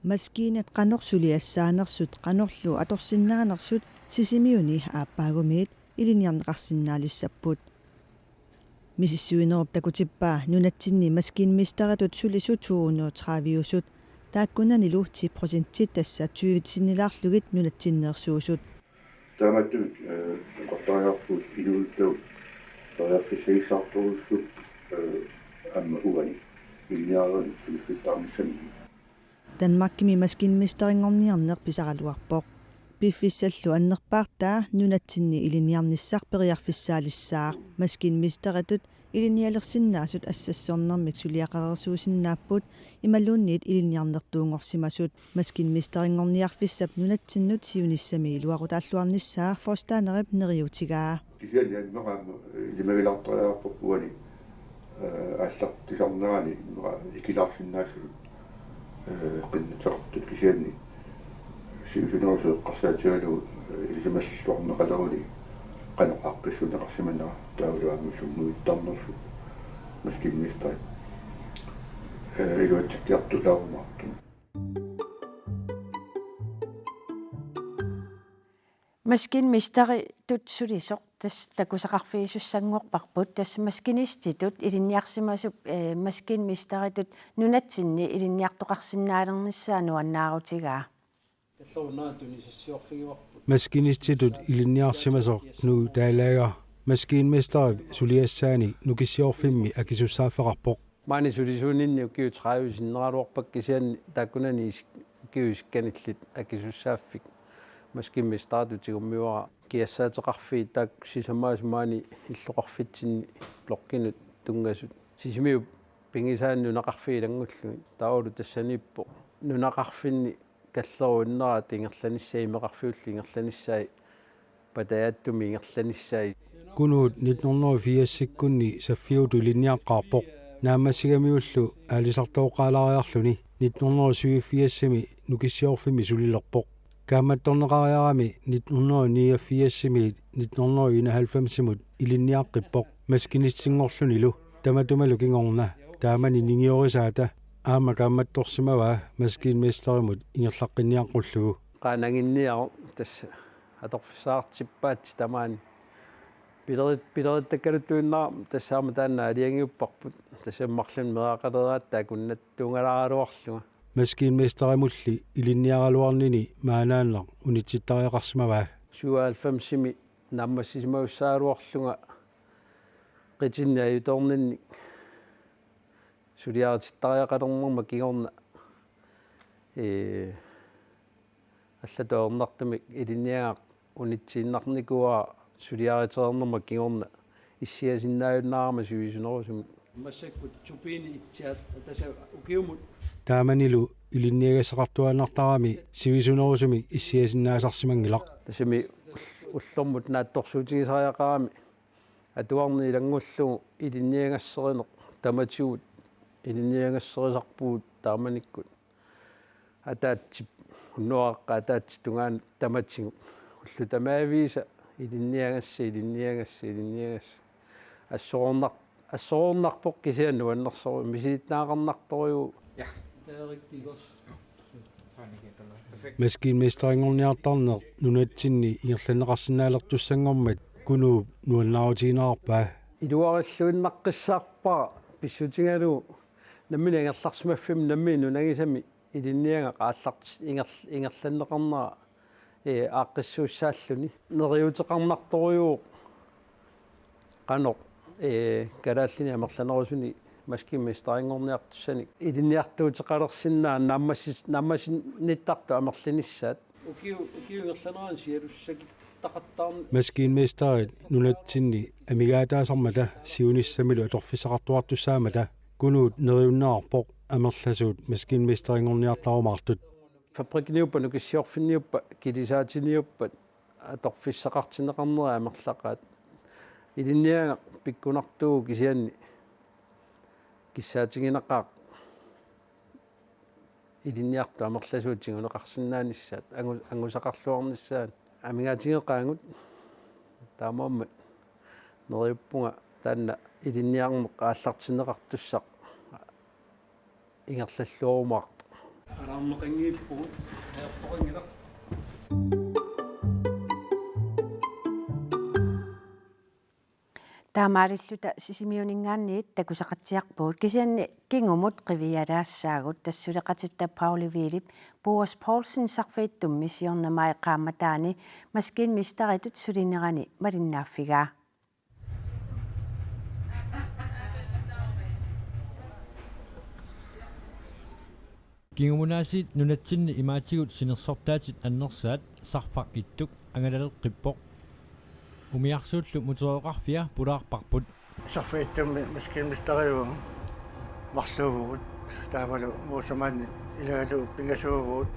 Maskiinat qanoq suliassaanersut qanorlu atorsinnaanersut Sisimiuni aappaagumiit ilinniarneqarsinnaalissapput. Misissuinerup takutippaa nunatsinni maskinmesteritut sulisut to hundrede tredive-usut, taakkunanilu ti procentit, tassa tyve sinnilaarlugit, nunatsinneersuusut. Taamaattumik, eh, toqqartariaqarpugut inuusuttut periarfissagissaartorujussuupput, eh, aamma uani ilinniarnerit suliffittarnissaminnik. Danmarkimi maskinmesterinngorniarneq pisaraluarpoq. Piffissallu annerpaartaa nunatsinni ilinniarnissaq periarfissaalissaaq. Maskinmesteritut ilinnialersinnaasut assassornermik suliaqareersuusinnaapput imaluunniit ilinniarnertuunngorsimasut. Maskinmesterinngorniarfissap nunatsinnut siunissami iluaqutaalluarnissaa forstanderip neriuutigaa. Kisianni immaqa aamma ilimagilaartariaqarparput uani, eh, aallartisarnerani immaqa ikilaarsinnaasutut, eh, qinnuteqartut, kisianni siusinnerusoq eqqarsaatigalugu, eh, ilisimalluarneqaleruni qanoq aaqqissuunneqarsimanera, taavalu aamma sungiusarnersut maskinmesterit, eh, iluatsikkiartulaarumaartut. Maskinmesteritut sulisoq Tassa takusaqarfigisussanngorparput, tassa maskinistsitut ilinniarsimasup, eh, maskinmesteritut nunatsinni ilinniartoqarsinnaalernissaa nuannaarutigaa. Kallerup una tunisassiorfigivarput. Maskinistsitut ilinniarsimasoq Knud Dalager maskinmesterip suliassaanik Nukissiorfimmi akisussaaffeqarpoq. Maani sulisuuninni ukiut tredive sinneraluarpakka, kisianni taakkunani is-, ukiut isikkanillit akisussaaffik maskinmesteritut tigummivara. Kiassaateqarfiit taakku sisamaasut maani illoqarfitsinni blokkinut tunngasut. Sisimiut pigisaat nunaqarfiit ilanngullugit. Taavalu tassaniippoq nunaqarfinni kallerup una ingerlanissaa, imeqarfiullu ingerlanissaa, patajaatsumik ingerlanissaa. Kunuut nitten hundrede og firsikkunni saffiutut ilinniaqqaarpoq. Naammassigamiullu aalisartooqqaalaariarluni nitten hundrede og syvogfirsimi Nukissiorfimmi sulilerpoq. Kaammattorneqariarami nitten hundrede og niogfirsimiit nitten hundrede og enoghalvfemsimut ilinniaqqippoq maskinistinngorlunilu. Tamatumalu kingorna taamani ningiorisaata aamma kaammattorsimavaa maskinmesterimut ingerlaqqinniaqqullugu. Qaananginniaruk tassa atorfissaqartippaatsit tamaani. Pilerit-, pilerittakkaluttuinnarami tassa aamma taanna aalajangiupparput, tassa marlunnik meeraqaleraat taakkunannga tuungalaaraluarlunga. Maskinmesterimulli ilinniaraluarnini maanaannaq unitsittariaqarsimavaa. Syvoghalvfemsimi naammassisimagussagaluarlunga qitinni ajutoorninni suliaritittariaqalernerma kingorna, ee, allatut ajornartumik ilinniagaq unitsiinnarnikuuara suliaritereernerma kingorna issiasinnaajunnaarama sivisunerusumik. Massakkut tupiini itsiaat tassa ukiumut. Taamanilu ilinniagassaqartuaannartarami sivisunerusumik issiasinnaasarsimanngilaq. Tassami ullormut naatsorsuutigisariaqarami atuarneq ilanngullugu ilinniagasserineq tamatigut ilinniagasserisarpugut taamanikkut. Ataatsip, unnuaqaqqap ataatsip tungaanut tamatigut ullut tamaaviisa ilinniagassat, ilinniagassat, ilinniagassat. Assorornar-, assorornarpoq kisianni nuannersorujuk, misilittagaqarnartorujuk. Ja, det er rigtigt godt. Maskinmesterinngorniartarneq nunatsinni ingerlanneqarsinnaalertussanngormat Kunuup nuannaarutigineqarpaa. Iluarilluinnaqqissaarpara pissutigalugu nammineq angerlarsimaffimmi nammineq nunagisami ilinniagaq aallartis-, ingerl-, ingerlanneqarnera, ee, aaqqissuussaalluni. Neriuuteqarnartorujuuvoq qanoq, ee, kalaallinik amerlanerusunik maskinmesterinngorniartussanik ilinniartuuteqalersinnaaneq naammassi-, naammassinnittartut amerlinissaat. Ukiu-, ukiup ingerlanerani sialussaqartarneq. Maskinmesterit nunatsinni amigaataasarmata siunissamilu atorfissaqartuartussaammata Kunuut neriunneqarpoq amerlasuut maskinmesterinngorniartarumaartut. Fabrikkiniuppat, Nukissiorfinniuppat, kilisaatiniuppat atorfissaqartinneqarnerat amerlaqaat. Ilinniagaq pikkunartuuvoq kisianni kissaatiginaqaaq ilinniartut amerlasuut tiguneqarsinnaanissaat, angu-, angusaqarluarnissaat. Amigaatigeqaagut, taamaammat neriuppunga taanna ilinniarneq aallartinneqartussaq ingerlalluarumaartoq. Alarmeqanngiippugut, ajortoqanngilaq. Taamaalilluta Sisimiuninngaanniit takusaqatsiarpugut, kisianni kingumut qivialaassaagut. Tassa suleqatitta Pauli Wielip Boas Poulsen Sarfagittummi siorna maj qaammataani maskinmesteritut sulinerani malinnaaffigaa. Kingumut aasiit nunatsinni imaatigut sinersortaatit annersaat Sarfaq Ittuk angalaleqqippoq. Umiarsuullu motoreqarfia pulaarparput. Sarfagittummi maskinmesteriuvunga, marluuvugut, taavalu Muusamaanni ilagalugu pingasuuvugut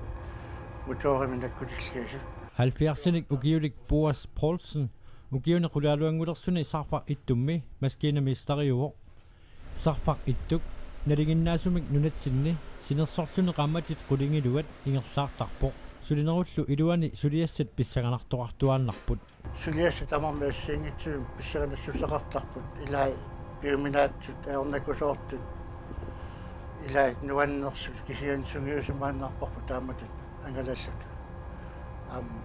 motorimik nakkutilliisut. Halvfjerdsinik ukiulik Boas Poulsen ukiuni qulaaluanngulersuni Sarfaq Ittummi maskinmesteriuvoq. Sarfaq Ittuk nalinginnaasumik nunatsinni sinersorluni qaammatit qulingiluat ingerlaartarpoq. Sulinerullu iluani suliassat pissanganartoqartuaannarput. Suliassat tamarmik assigiinngitsut pissanganassuseqartarput, ilai piuminaatsut, ajornakusoortut, ilai nuannersut, kisianni sungiusimaannarparput taamatut angalalluta. Aamma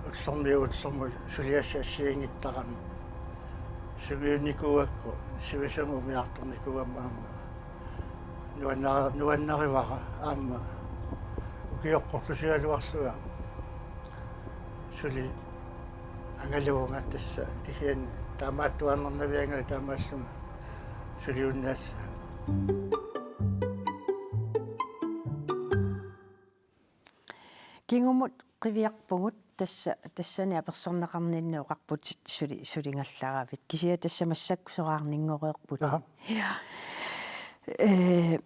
Ullormiit ullormut suliassat assigiinngittarami sungiunnikuugakku sivisumik umiartornikuugama aamma nuanna-, nuannarivara aamma ukioqqorlusigaluarlunga suli angaluvunga tassa kisianni taamaattuaannarnavianngilanga taamaallunga suliunnaassaanga. Kingumut qiviarpugut tassa, tassani apersorneqarninni oqarputit suli suligallaravit. Kisianni tassa massakkut soraarninngoreerputit. Aha. Ja. Ee,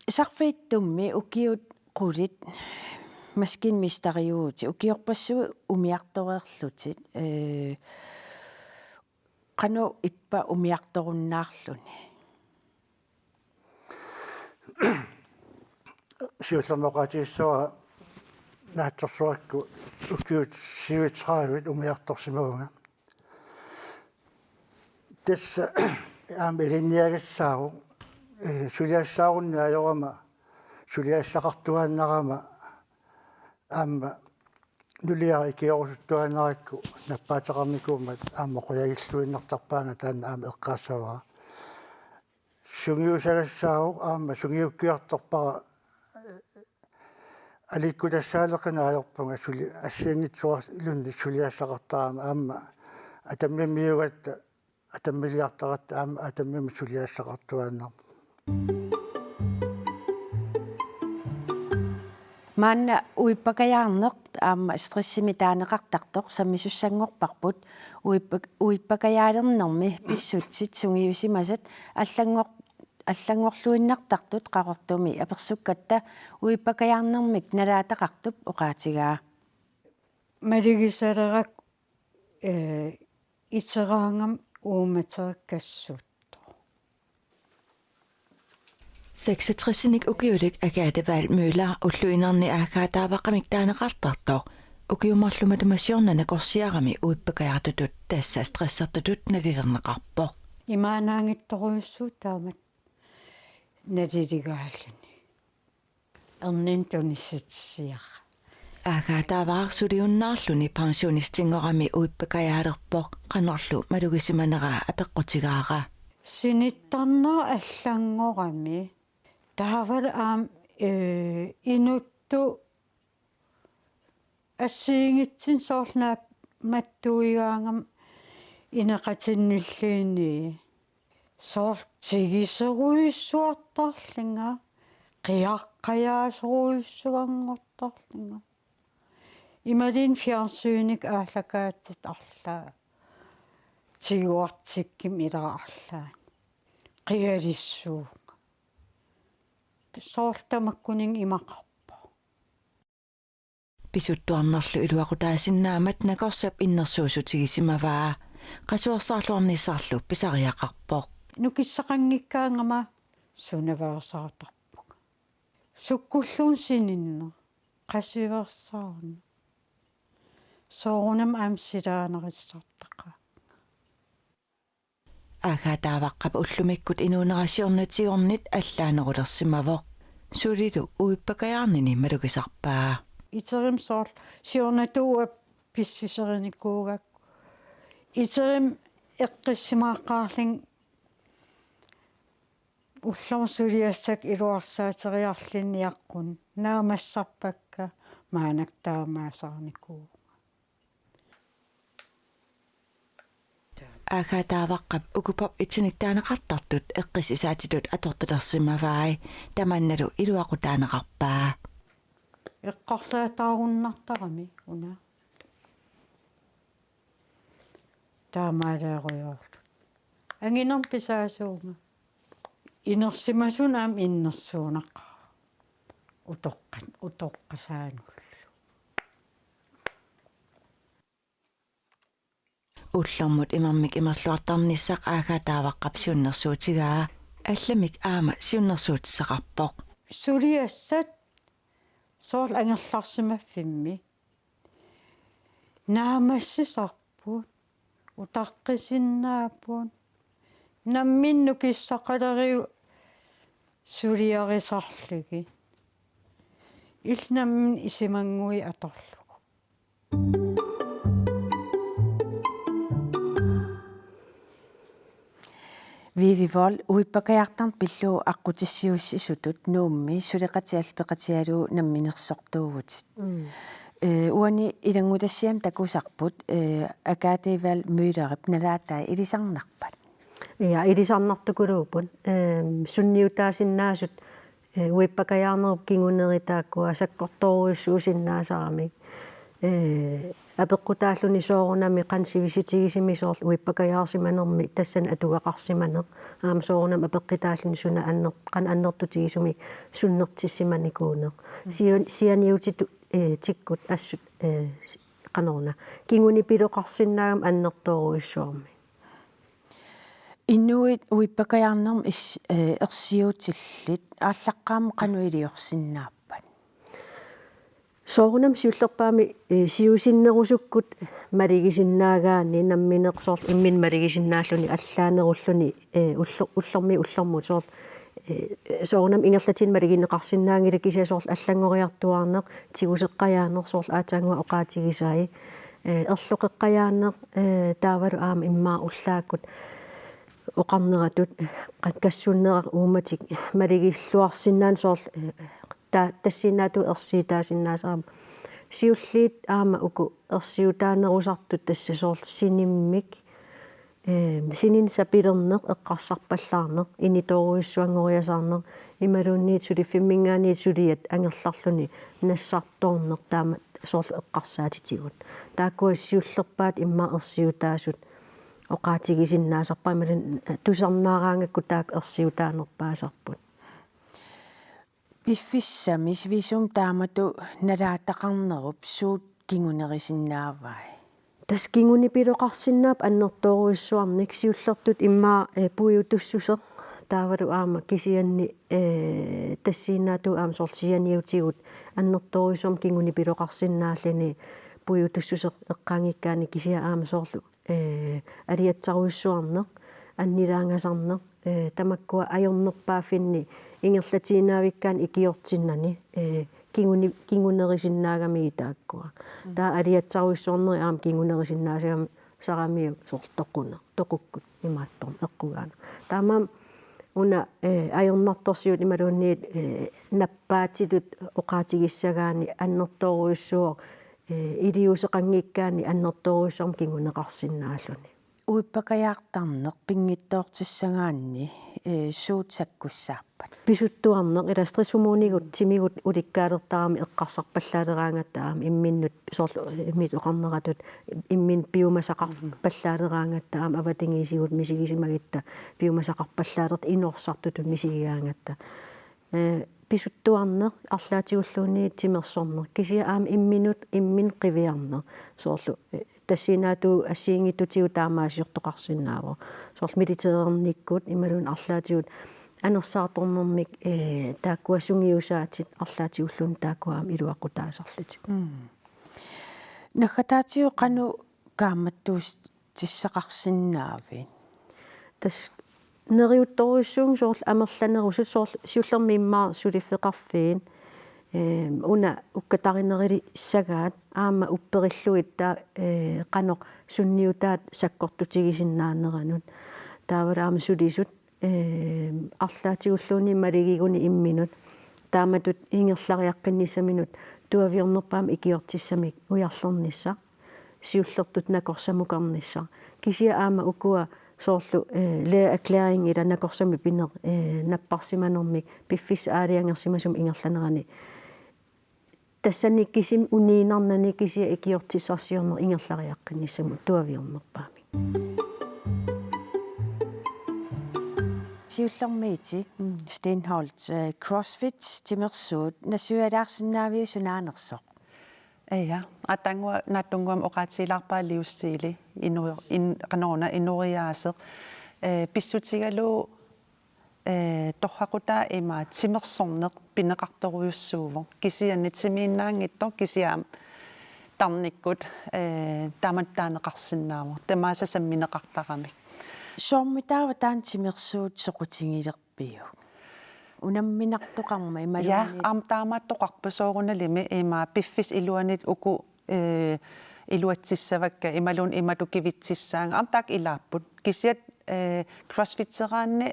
Sarfittummi ukiut qulit maskinmesteriuvutit, ukiorpassuit umiartoreerlutit. Ee, qanoq ippa umiartorunnaarluni? Siullermik oqaatigissavara naatsorsuakku ukiut syvogtredive umiartorsimavunga. Tassa aamma ilinniagassaavoq, ee, suliassaarunnaarama, suliassaqartuaannarama aamma nuliara ikiorusuttuaannarakku nappaateqarnikuummat aamma qujagilluinnartarpaannga taanna aamma eqqaassavara. Sungiusagassaavoq aamma sungiukkiartorpara, ee, aliikkutassaalerina ajorpunga suli assigiinngitsuarluunniit suliassaqartarama aamma atammimmiugatta atammiliartaratta aamma atammimmi suliassaqartuaannarpoq. Maanna uippakajaarneq aamma stressimik taaneqartartoq sammisussanngorparput uippa-, uippakajaalernermi pissutsit sungiusimasat allanngor-, allanngorluinnartartut Qaqortumi apersukkatta uippakajaarnermik nalaataqartup oqaatigaa. Malugisalerakku, ee, iteraangama uummatereqqassuttoq. Seksogtresinik ukiulik Agathe Wahl Møller ulluinnarni aagaataavaqqamik taaneqartartoq ukiut marluk matuma siorna nakorsiarami uippakajaartutut tassa stressartutut nalilerneqarpoq. Imaannaanngitsorujussuuvoq taamatut naliligaaluni. Erniinnaq tunissutissiaq. Aagaataavara suliunnaarluni pensionistinngorami uippakajaalerpoq, qanorlu malugisimaneraa apeqqutigaara. Sinittarnera allanngorami. Taavalu aamma, ee, inuttut assigiinngitsunik soorlu naammattuigaangama ineqatinnilluunniit. Soorlu tigisorujussuartarlunga, qiaqqajaasorujussuanngortarlunga. Imaluunniit fjernsynikkut aallakaatitut arlaat. Tiguartikkuma ilaa arlaanni. Qialissuunga. Soorlu tamakkuninnga imaqarpoq. Pisuttuarnerlu iluaqutaasinnaammat nakorsap innersuussutigisimavaa. Qasuersaarluarnissarlu pisariaqarpoq. Nukissaqanngikkaangama sunaveersaartarpunga. Sukkulluunniit sininneq, qasuersaarneq. Soorunami aamma silaannarissartaqaanga. Aagaataavaqqap ullumikkut inuunera siornatigornit allaanerulersimavoq. Sulilu uippakajaarnini malugisarpaa. Iterimik soorlu siornatigut pissuserinikuugakku. Iterimik eqqissimaqaarlunga ullormut suliassakka iluarsaateriarlunniaqqun naammassarpakka maannakkut taamaasaarnikuuvunga. Aagaataavaqqap ukupop itinik taaneqartartut eqqissisaatitut atortalersimavai, tamannalu iluaqutaaneqarpaa. Eqqarsaataarunnartarami una. Taamaaleerujoorlu. Anginermik pisaasuunga. Inersimasunut aamma innersuunneqaaq. Utoqqa-, utoqqasaanullu. Ullormut imermik imerluartarnissaq Aagaataavaqqap siunnersuutigaa. Allamik aamma siunnersuutissaqarpoq. Suliassat soorlu angerlarsimaffimmi naammassisarput, utaqqisinnaapput, nammineq nukissaqalerigut suliarisarlugit. Illit nammineq isumanngui atorlugu. Vivi Vold, uippakajaartarneq pillugu aqqutissiuussisutut Nuummi suleqatigalugu peqatigalugu namminersortuuvutit. Mm. Ee, uani ilanngutassiami takusarput, ee, Agathe Wall Møllerip nalaatai ilisarnarpat. Ja, ilisarnartukuluupput. Ehm, sunniutaasinnaasut, ee, uippakajaarnerup kinguneri taakkua sakkortoorujussuusinnaasaramik. Ee, apeqqutaalluni soorunami qanoq sivisutigisumik soorlu uippakajaarsimanermi tassani atugaqarsimaneq. Aamma soorunami apeqqutaalluni suna anner-, qanoq annertutigisumik sunnertissimanikuuneq. Mm. Sian-, sianiutitut, ee, tikkut assut, ee, qanoruna. Kingunipiloqarsinnaagami annertoorujussuarmik. Inuit uippakajaarnermi is-, ee, ersiutillit aallaqqaammut qanoq iliorsinnaappat? Soorunami siullerpaamik, ee, siusinnerusukkut maligisinnaagaanni nammineq soorlu imminut maligisinnaalluni allaanerulluni, ee, ullo-, ullormiit ullormut soorlu, ee, soorunami ingerlatiinnaq maligineqarsinnaanngilaq kisianni soorlu allanngoriartuaarneq, tiguseqqajaaneq soorlu aatsaannguaq oqaatigisai, ee, erloqeqqajaaneq, ee, taavalu aamma immaqa ullaakkut oqarneratut qan-, kassunnerat uummatik maligilluarsinnaaneq soorlu, ee, ta-, tassiinnaatut ersiutaasinnaasarami. Siulliit aamma uku ersiutaanerusartut tassa soorlu sinimmik, ee, sininnut sapilerneq, eqqarsarpallaarneq, initoorujussuanngoriasaarneq, imaluunniit suliffimminngaanniit suliat angerlarluni nassartoorneq taama soorlu eqqarsaatitigut. Taakkua siullerpaat immaqa ersiutaasut oqaatigisinnaasarput imaluunniit tusarnaaraangakku taakku ersiutaanerpaasarput. Piffissami sivisumi taamatut nalaataqarnerup suut kingunerisinnaavai? Tassa kingunipiloqarsinnaapput annertoorujussuarnik siullertut immaqa, ee, puiutussuseq taavalu aamma kisianni, ee, tassiinnaatut aamma soorlu sianiutigut annertoorujussuarmik kingunipiloqarsinnaalluni puiutussuseq eqqaanngikkaanni kisianni aamma soorlu ee, aliatsarujussuarneq, annilaangasarneq, ee, tamakkua ajornerpaaffinni ingerlatiinnaavikkaanni ikiortinnani, ee, kinguni-, kingunerisinnaagamigit taakkua. Mm. Taava aliatsarujussuarnerit aamma kingunerisinnaasagami-, saramiuk soorlu toquna-, toqukkut imaattorneq eqqugaaneq. Taamaammat una, ee, ajornartorsiut imaluunniit, ee, nappaatitut oqaatigissagaanni annertoorujussuuvoq, ee, iliuuseqanngikkaanni annertoorujussuarmik kinguneqarsinnaalluni. Uippakajaartarneq pinngitsoortissagaanni, ee, suut sakkussaappat? Pisuttuarneq, ila stressumuunigut timigut ulikkaalertarami eqqarsarpallaaleraangatta aamma imminnut soorlu, ee, imminnut oqarneratut imminnut piumasaqarpallaaleraangatta aamma avatangiisigut misigisimagatta piumasaqarpallaalertut inorsartutut misigigaangatta. Ee, pisuttuarneq, arlaatigulluunniit timersorneq. Kisianni aamma imminut, imminut qiviarneq. Soorlu, ee, tassiinnaatut assigiinngitsutigut taamaasiortoqarsinnaavoq. Soorlu militærernikkut, imaluunniit arlaatigut anersaartornermik, ee, taakkua sungiusaatit arlaatigulluunniit taakkua aamma iluaqutaasarlutik. Mm. Naggataatigut qanoq kaammattuutissaqarsinnaavit? Tassa neriuttorujussuuvunga soorlu amerlanerusut soorlu siullermik immaqa suliffeqarfiit, ee, una ukkatarinerulissagaat aamma upperillugit taava, ee, qanoq sunniutaat sakkortutigisinnaaneranut. Taavalu aamma sulisut, ee, arlaatigulluunniit maligiguni imminut. Taamatut ingerlariaqqinnissaminnut tuaviornerpaamik ikiortissamik ujarlernissaq. Siullertut nakorsamukarnissaq. Kisianni aamma ukua soorlu, ee, lægeerklæring ila nakorsamik pineq, ee, napparsimanermik piffissap aalajangersimasumik ingerlanerani. Tassani kisimik uniinnarnani kisianni ikiortissarsiorneq ingerlariaqqinnissamut tuaviornerpaamik. Siullermik Iti, mm, Steenholdt, ee, CrossFit timersuut nassuialaarsinnaaviuk sunaanersoq? Ja, aatsaannguaq naatsunnguamik oqaatigilaarpara livsstili, inu-, in-, qanoruna ineriaaseq. Ee, pissutigalugu, ee, torraqutaa ima timersorneq pineqartorujussuuvoq. Kisianni timiinnaanngitsoq kisianni tarnikkut, ee, taamatut taaneqarsinnaavoq. Tamaasa sammineqartaramik. Soormitaava taanna timersuut soqutigilerpiuk? Unamminartoqarmat imaluunniit? Ja, aamma taamaattoqarpoq soorunalimi ima piffissap iluanit uku, ee, iluatsissavakka imaluunniit imatut kivitsissaanga. Aamma taakku ilaapput. Kisianni Eh, crossfiteraanni,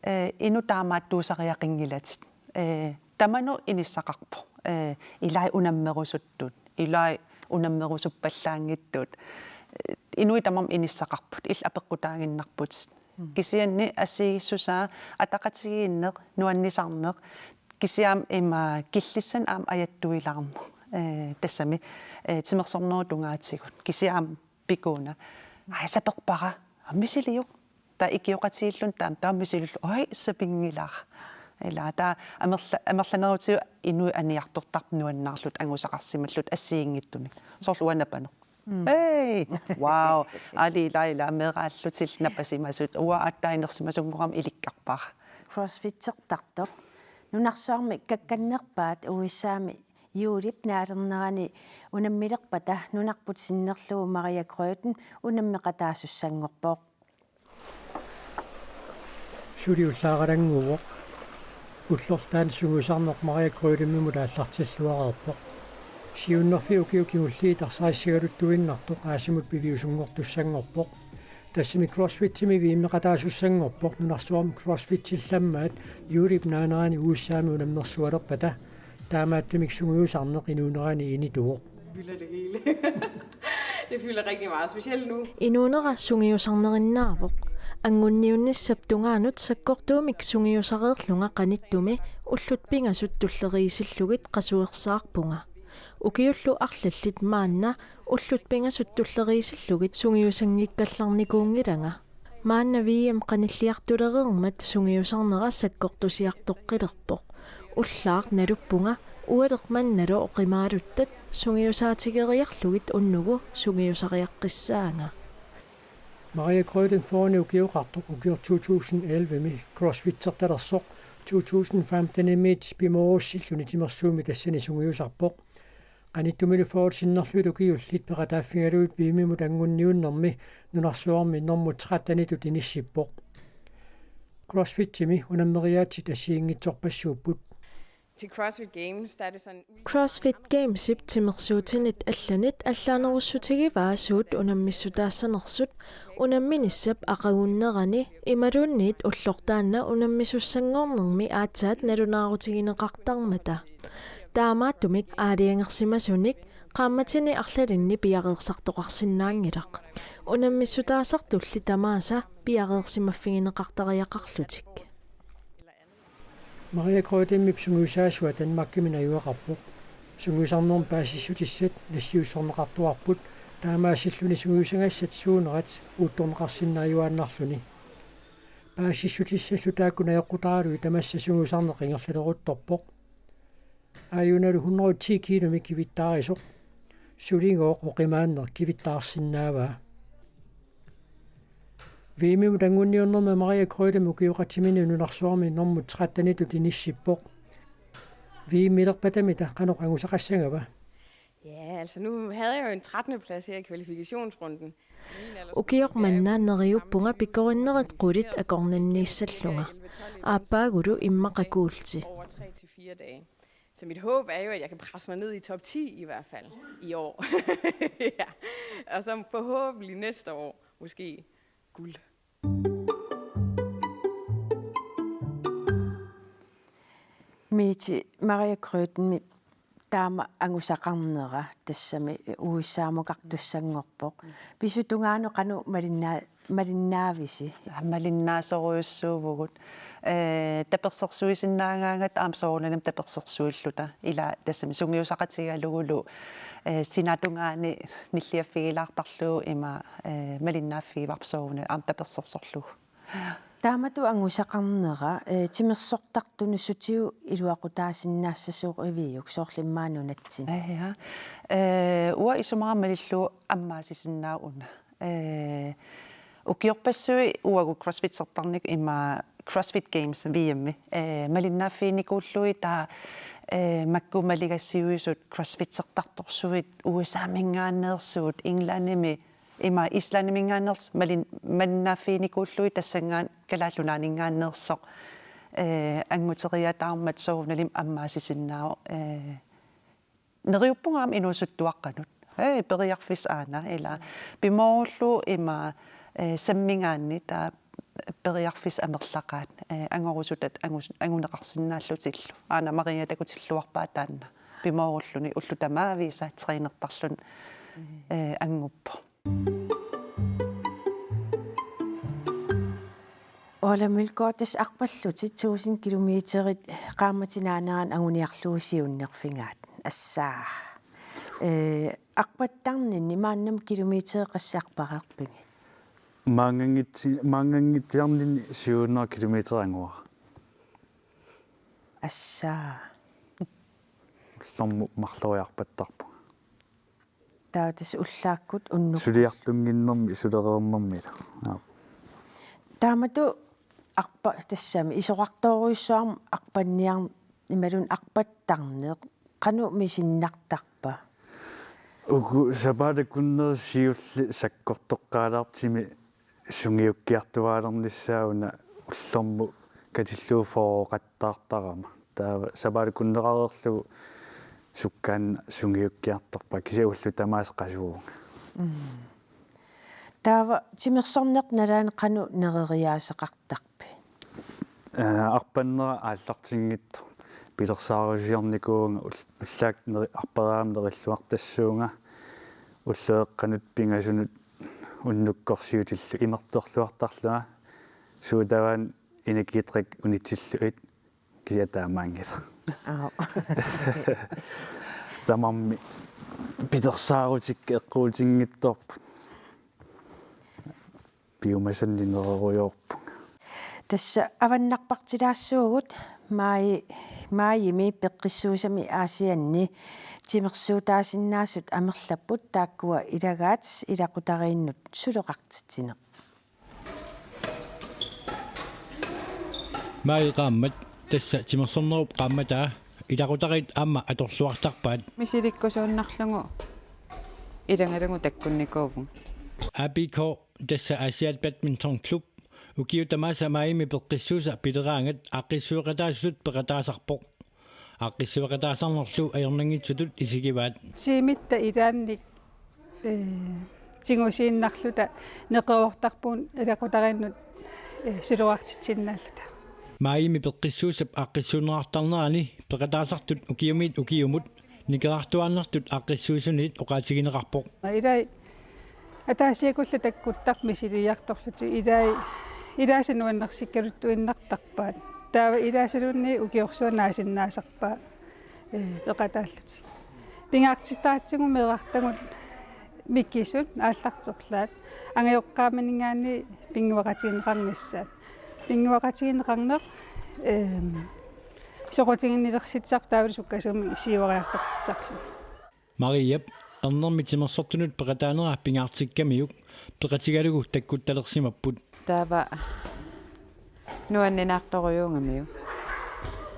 eh, inuk taamaattuusariaqanngilatit. Eh, tamanut inissaqarpoq. Eh, ilai unammerusuttut, ilai unammerusuppallaanngitsut. Eh, inuit tamarmik inissaqarput, illit apeqqutaaginnarputit. Mm. Kisianni assigiissusaa ataqatigiinneq, nuannisarneq, kisianni ima killissanik aamma ajattuilaarneq. Eh, tassami, eh, timersornerup tungaatigut. Kisianni pikuna. Ai, saperpara. Aa, misiliuk. Taava ikioqatigiilluni taama, taava misilillugu. Ai, sapinngilara. Ila taava amerla-, amerlanerutigut inuit aniartortarput nuannaarlutik angusaqarsimallutik assigiinngitsunik. Soorlu uanga napaneq. Mm. Hej! Wow! Aali ila ila meeraallutillu napasimasut. Uanga aatsaat inersimasunngorama ilikkarpara. Crossfittertartoq. Nunarsuarmi kakkannerpaat U S A-mi juulip naalernerani unammilerpata nunarput sinnerlugu Maria Grøten unammeqataasussanngorpoq. Suli ullaaralannguuvoq. Ullorlu taanna sungiusarneq Maria Grøtenimut aallartilluareerpoq. Siunnerfiit ukiut kingulliit tarsarissigaluttuinnartoq aasamut piviusunngortussanngorpoq. Tassami crossfitimi V M-eqataasussanngorpoq, nunarsuarmi crossfitsillammaat juulip naanerani U S A-mi unammersualerpata. Taamaattumik sungiusarneq inuunerani inituvoq. Fylder det hele. Det fylder rigtig meget, specielt nu. Inuunera sungiusarnerinnaavoq. Anguniunnissap tungaanut sakkortuumik sungiusareerlunga qanittumi ullut pingasut tulleriisillugit qasuersaarpunga. Ukiullu arlallit maanna ullut pingasut tulleriisillugit sungiusanngikkallarnikuunngilanga. Maanna V M qanilliartulereermat sungiusarnera sakkortusiartoqqilerpoq. Ullaaq naluppunga ualeq mannalu oqimaaluttat sungiusaatigeriarlugit unnugu sungiusariaqqissaanga. Maria Grøten fyrreni ukioqartoq ukioq to tusind elleve-mi crossfittertalersoq to tusind femten-imiit pimoorussilluni timersuummi tassani sungiusarpoq. Qanittumilu fyrret sinnerlugit ukiullit peqataaffigalugit V M-imut anguniunnermi nunarsuarmi normu tretten-itut inissippoq. Crossfitimi unammeriaatsit assigiinngitsorpassuupput. Til CrossFit Games, der er det sådan... CrossFit Gamesip timersuutinit allanit allaanerussutigivaa suut unammissutaassanersut, unamminissap aqagunnerani imaluunniit ullortaanna unammisussanngornermi aatsaat nalunaarutigineqartarmata. Taamaattumik aalajangersimasunik qaammatini arlalinni piareersartoqarsinnaanngilaq. Unammissutaasartulli tamaasa piareersimaffigineqartariaqarlutik. Maria Grøtenip sungiusaasua Danmarkimi najugaqarpoq. Sungiusarnermi paasissutissat nassiussorneqartuarput, taamaasilluni sungiusagassat suunerat uuttorneqarsinnaajuaannarluni. Paasissutissallu taakku najoqqutaralugit tamassa sungiusarneq ingerlaleruttorpoq. Aajunalu hundrede og ti kilomik kivittaarisoq. Suligooq oqimaanneq kivittaarsinnaavaa. V M-imut anguniunnermi Maria Grøtemi ukioqatimini nunarsuarmi normu tretten-itut inissippoq. V M-ilerpatamita qanoq angusaqassagava? Ja, altså nu havde jeg jo en trettende plads her i kvalifikationsrunden. Ukioq manna neriuppunga pikorinnerit qulit akornanniissallunga. Aappaagulu immaqa kuulti. Over tre til fire dage. Så mit håb er jo, at jeg kan presse mig ned i top ti i hvert fald i år. Ja. Og så forhåbentlig næste år, måske guld. Miiti, Maria Grøtemi taama angusaqarnera tassami U S A-mukartussanngorpoq. Pisup tungaanut qanoq malinnaa-, malinnaavisi? Malinnaasorujussuuvugut. Eh, tapersersuisinnaagaangatta aamma soorunalimi tapersersuilluta. Ila tassami sungiusaqatigalugulu, eh, sinaata tungaani nilliaffigilaartarlugu ima, eh, malinnaaffigivarput soorunami aamma tapersersorlugu. Taamatut angusaqarnera, eh, timersortartunut sutigut iluaqutaasinnaassasoq iviuk, soorlu immaqa nunatsinni? Eh, ja. Eh, uanga isumaqarpunga malillugu ammaasisinnaavunga. Eh, ukiorpassuit uagut crossfitsertarnikut ima CrossFit Games V M-i, eh, malinnaaffiginikuullugit taava, eh, makku maligassiuisut crossfitsertartorsuit U S A-minngaanneersugut, Englandimi, ima Islandiminngaanneersoq malin-, malinnaaffiginikuullugit tassanngaanniit Kalaallit Nunaanninngaanneersoq, eh, anguteriataarmat soorunalimi ammaasisinnaavoq, eh, neriuppunga aamma inuusuttuaqqanut. Hej, periarfissaq aana, ila. Pimoorullugu ima, eh, sammigaanni taava periarfissat amerlaqaat, eh, angorusutat angus-, anguneqarsinnaallutillu. Aana Maria takutilluarpaa taanna pimoorulluni ullut tamaaviisa trænertarluni, eh, anguppoq. Ole Mølgaard, tassa arpallutit tusind kilometerit qaammatip naanerani anguniarlugu siunnerfigaat. Assaa. Eh, arpattarninni maannamut kilometerit qassit arpareerpigit? Maannganngitsi-, maannganngittarninni syv hundrede kilometer anguara. Assaa. Ullormut marloriarpat arpaat. Taava tassa ullaakkut unnuk. Suliartunnginnermi, sulereernermilu. Aap. Taamatut arpa-, tassami isorartorujussuarmik arpanniar-, imaluunniit arpattarneq qanoq misinnartarpa? Uku sapaatip akunneri siulliit sakkortoqqaalaartumik sungiukkiartuaalernissaa una ullormut katillugu fyrreqattaartarama. Taava sapaatip akunneqareerlugu sukkaannaq sungiukkiartorpara, kisianni ullut tamaasa qasuunga. Mm. Taava timersorneq nalaani qanoq nereriaaseqartarpit? Eh, arpannera aallartinngitsoq pilersaarusiornikuuvunga, ul-, ullaakkut neri-, arperiarama nerilluartassuunga, ulloqeqqanut pingasunut unnukkorsiutillugu imertorluartarlunga, suut tamaasa energidrik unitsillugit, kisianni taamaanngilaq. Aap. Tamarmik pilersaarutikka eqquutinngitsoorput. Piumasannik nererujoorpunga. Tassa avannarpartilaassaagut, maaj-, maajimi peqqissuusami Aasianni timersuutaasinnaasut amerlapput, taakkua ilagaat ilaqutariinnut suleqartitsineq. Maajip qaammat, tassa timersornerup qaammataa, ilaqutariit aamma atorluartarpaat. Misilikkusuinnarlugu ilagalugu takkunnikuuvunga. A B K, tassa Aasiaat Badminton Klub, ukiut tamaasa maajimi peqqissuusa pileraangat aaqqissueqataasutut peqataasarpoq. Aaqqissueqataasarnerlu ajornanngitsutut isigivaat. Tiimitta ilaannik, eh, tigusiinnarluta neqeroortarpugut ilaqutariinnut, eh, suleqartitsinnaalluta. Maajimi peqqissuusap aaqqissuunneqartarnerani peqataasartut ukiumiit ukiumut nikerartuaannartut aaqqissuisunit oqaatigineqarpoq. Ilai ataasiakullu takkuttarput misiliiartorlutik, ilai, ilaasa nuannersikkaluttuinnartarpaat. Taava ilaasaluunniit ukiorsuaq naasinnaasarpaa, eh, peqataallutik. Pingaartittaratsigu meerartagut mikisut aallarterlaat. Angajoqqaamaninngaanniit pinnguaqatigineqarnissaat. Pinnguaqatigineqarneq, ehm, soqutiginnilersitsisarpoq taavalu sukkasuumik siuariartortitsisarluni. Mariap ernermi timersortunut peqataanera pingaartikkamiuk peqatigalugu takkuttalersimapput. Taava nuanninaartorujuugamiuk.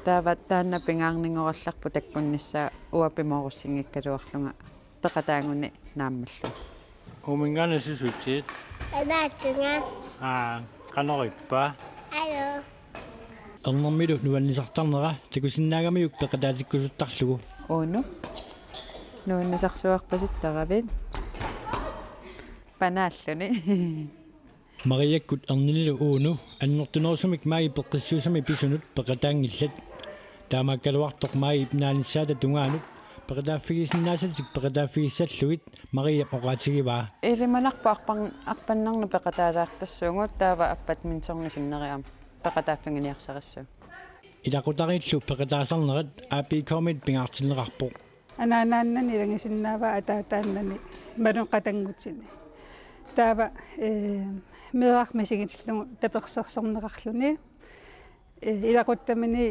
Taava taanna pingaarninngorallarpoq takkunnissaa uanga pimoorussinngikkaluarlunga peqataaguni naammallugu. Uuminngaanniit susutit? Anaattunga. Aa, qanorippa? Alo. Ernermilu nuannisartarnera takusinnaagamiuk peqataatikkusuttarlugu. Uno. Nuannisarsuarpasittaravit. Panaalluni. Mariakkut erninilu Uno annertunerusumik maajip peqqissuusami pisunut peqataanngillat. Taamaakkaluartoq maajip naanissaata tungaanut peqataaffigisinnaasatik peqataaffigissallugit Mariap oqaatigivaa. Ilimanarpoq arpan-, arpannarnut peqataalaartassuugut, taava badmintonngit sinneri aamma peqataaffiginiarsarissaagut. Ilaqutariillu peqataasarnerat A B K-mit pingaartinneqarpoq. Anaanaannani ilagisinnaavaa ataataannani imaluunniit qatanngutini. Taava, eh, meeraq misigitillugu tapersersorneqarluni, eh, ilaquttamini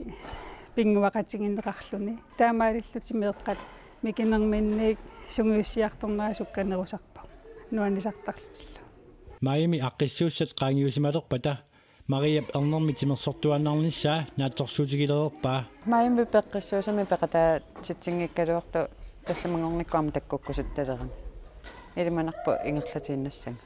pinnguaqatigineqarluni. Taamaalillutik meeqqat mikinerminniit sungiussiartornerat sukkanerusarpoq. Nuannisartarlutillu. Maajimi aaqqissuussat qaangiusimalerpata Mariap ernermi timersortuaannarnissaa naatsorsuutigilereerpaa. Maajimi peqqissuusami peqataatitsinngikkaluartoq tallimanngornikkut aamma takkukkusuttalerami. Ilimanarpoq ingerlatiinnassanga.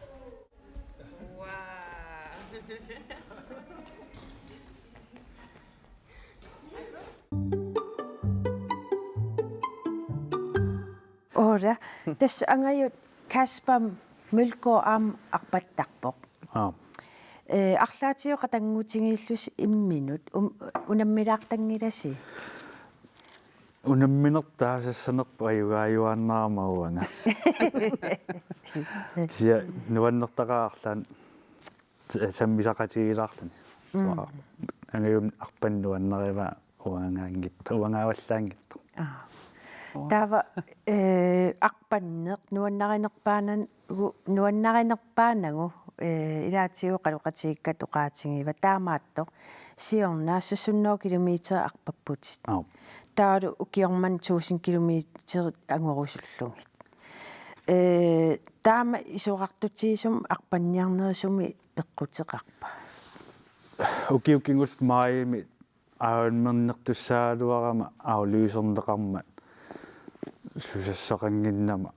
Ole, tassa angajut Kasper Mølgaard aamma arpattarpoq. Ee, arlaatigut qatanngutigiillusi imminut, um, unammilaartanngilasi? Unamminertaa sassanerput ajugaajuaannarama uanga. Kisianni nuannertaqaaq arlaannik sa-, sammisaqatigilaarluni. Mm. Angajummi arpanneq nuannarivaa uangaanngitsoq, uangaavallaanngitsoq. Aa. Taava, ee, arpanneq nuannarinerpaanan-, gu-, nuannarinerpaanagu, ee, ilaatigut oqaloqatigiikkatta oqaatigiva taamaattoq siorna seks hundrede kilometer arpapputit. Aap. Taavalu ukioq manna tusind kilometer angorusullugit. Ee, taama isorartutigisumik arpanniarnerit sumi peqquteqarpa? Ukiut kingulliit maajimi Ironmanertussaagaluarama aflyserneqarmat susassaqannginnama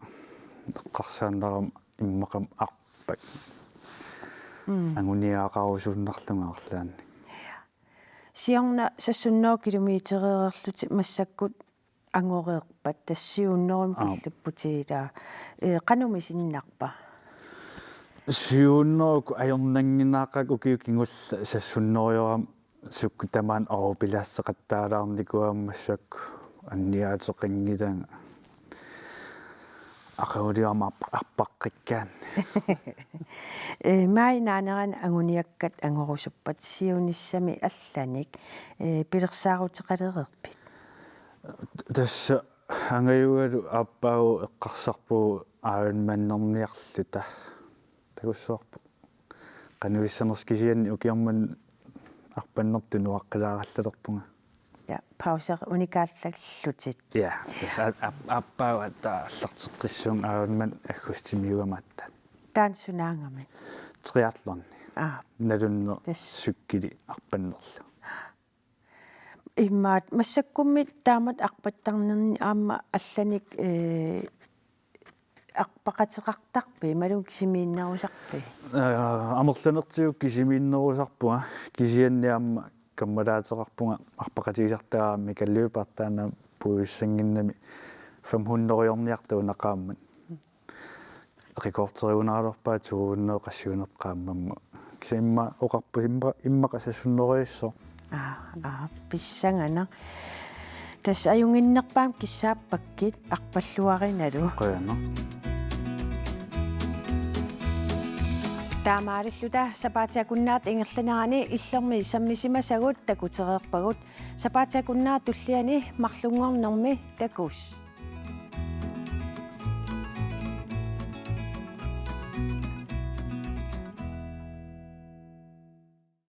eqqarsaannarama immaqami arpakka. Mm. Anguniagaqarusuinnarlunga arlaannik. Siorna seks hundrede kilometereerlutit massakkut angoreerpat tassa syv hundrede Aap. Killipputit ilaa. Ee, qanoq misinnarpa? Syv hundrede ajornannginnaaqaaq ukiut kingulliit seks hundrede sukkut tamaani overbelasseqattaalaarnikuugama massakkut anniaateqanngilanga. Aqaguliorama arp-, arpaqqikkaanni. Ee, maajip naanerani anguniakkat angorusuppat siunissami allanik, ee, pilersaaruteqalereerpit? Tassa angajugalu aappaagu eqqarsarpugut Ironmanerniarluta. Takussuarput. Qanoq issanersoq kisianni ukioq manna arpannertut nuaqqilaarallalerpunga. Ja, pauser unikaallallutit. Ja, tassa a-, a-, aappaagu aatsaat aallarteqqissuunga Ironman aggustimiugama aatsaat. Taanna sunaagami? Triathloni. Aa. Nalunneq tassa. Cykelit arpannerlu. Immaqa massakkummi taamatut arpattarnerni aamma allanik, ee, arpaqateqartarpit, imaluunniit kisimiinnerusarpit? Ee, amerlanertigut kisimiinnerusarpunga, kisianni aamma kammalaateqarpunga arpaqatigisartagara Mikael Løberg taanna puigussannginnami fem hundrede-orniarta una qaammat. Rekorderigunaarpaa to hundrede qassuinerput qaammammut. Kisianni immaqa oqarpoq imma-, immaqa seks hundrede-issoq. Aa, aa, pissanganaq. Tassa ajunnginnerpaamik kissaappakkit arpalluarinalu. Qujanaq. Taamaalilluta sapaatip akunnerata ingerlanerani Illormi sammisimasagut takutereerpagut. Sapaatip akunnerata tulliani marlunngornermi takuss.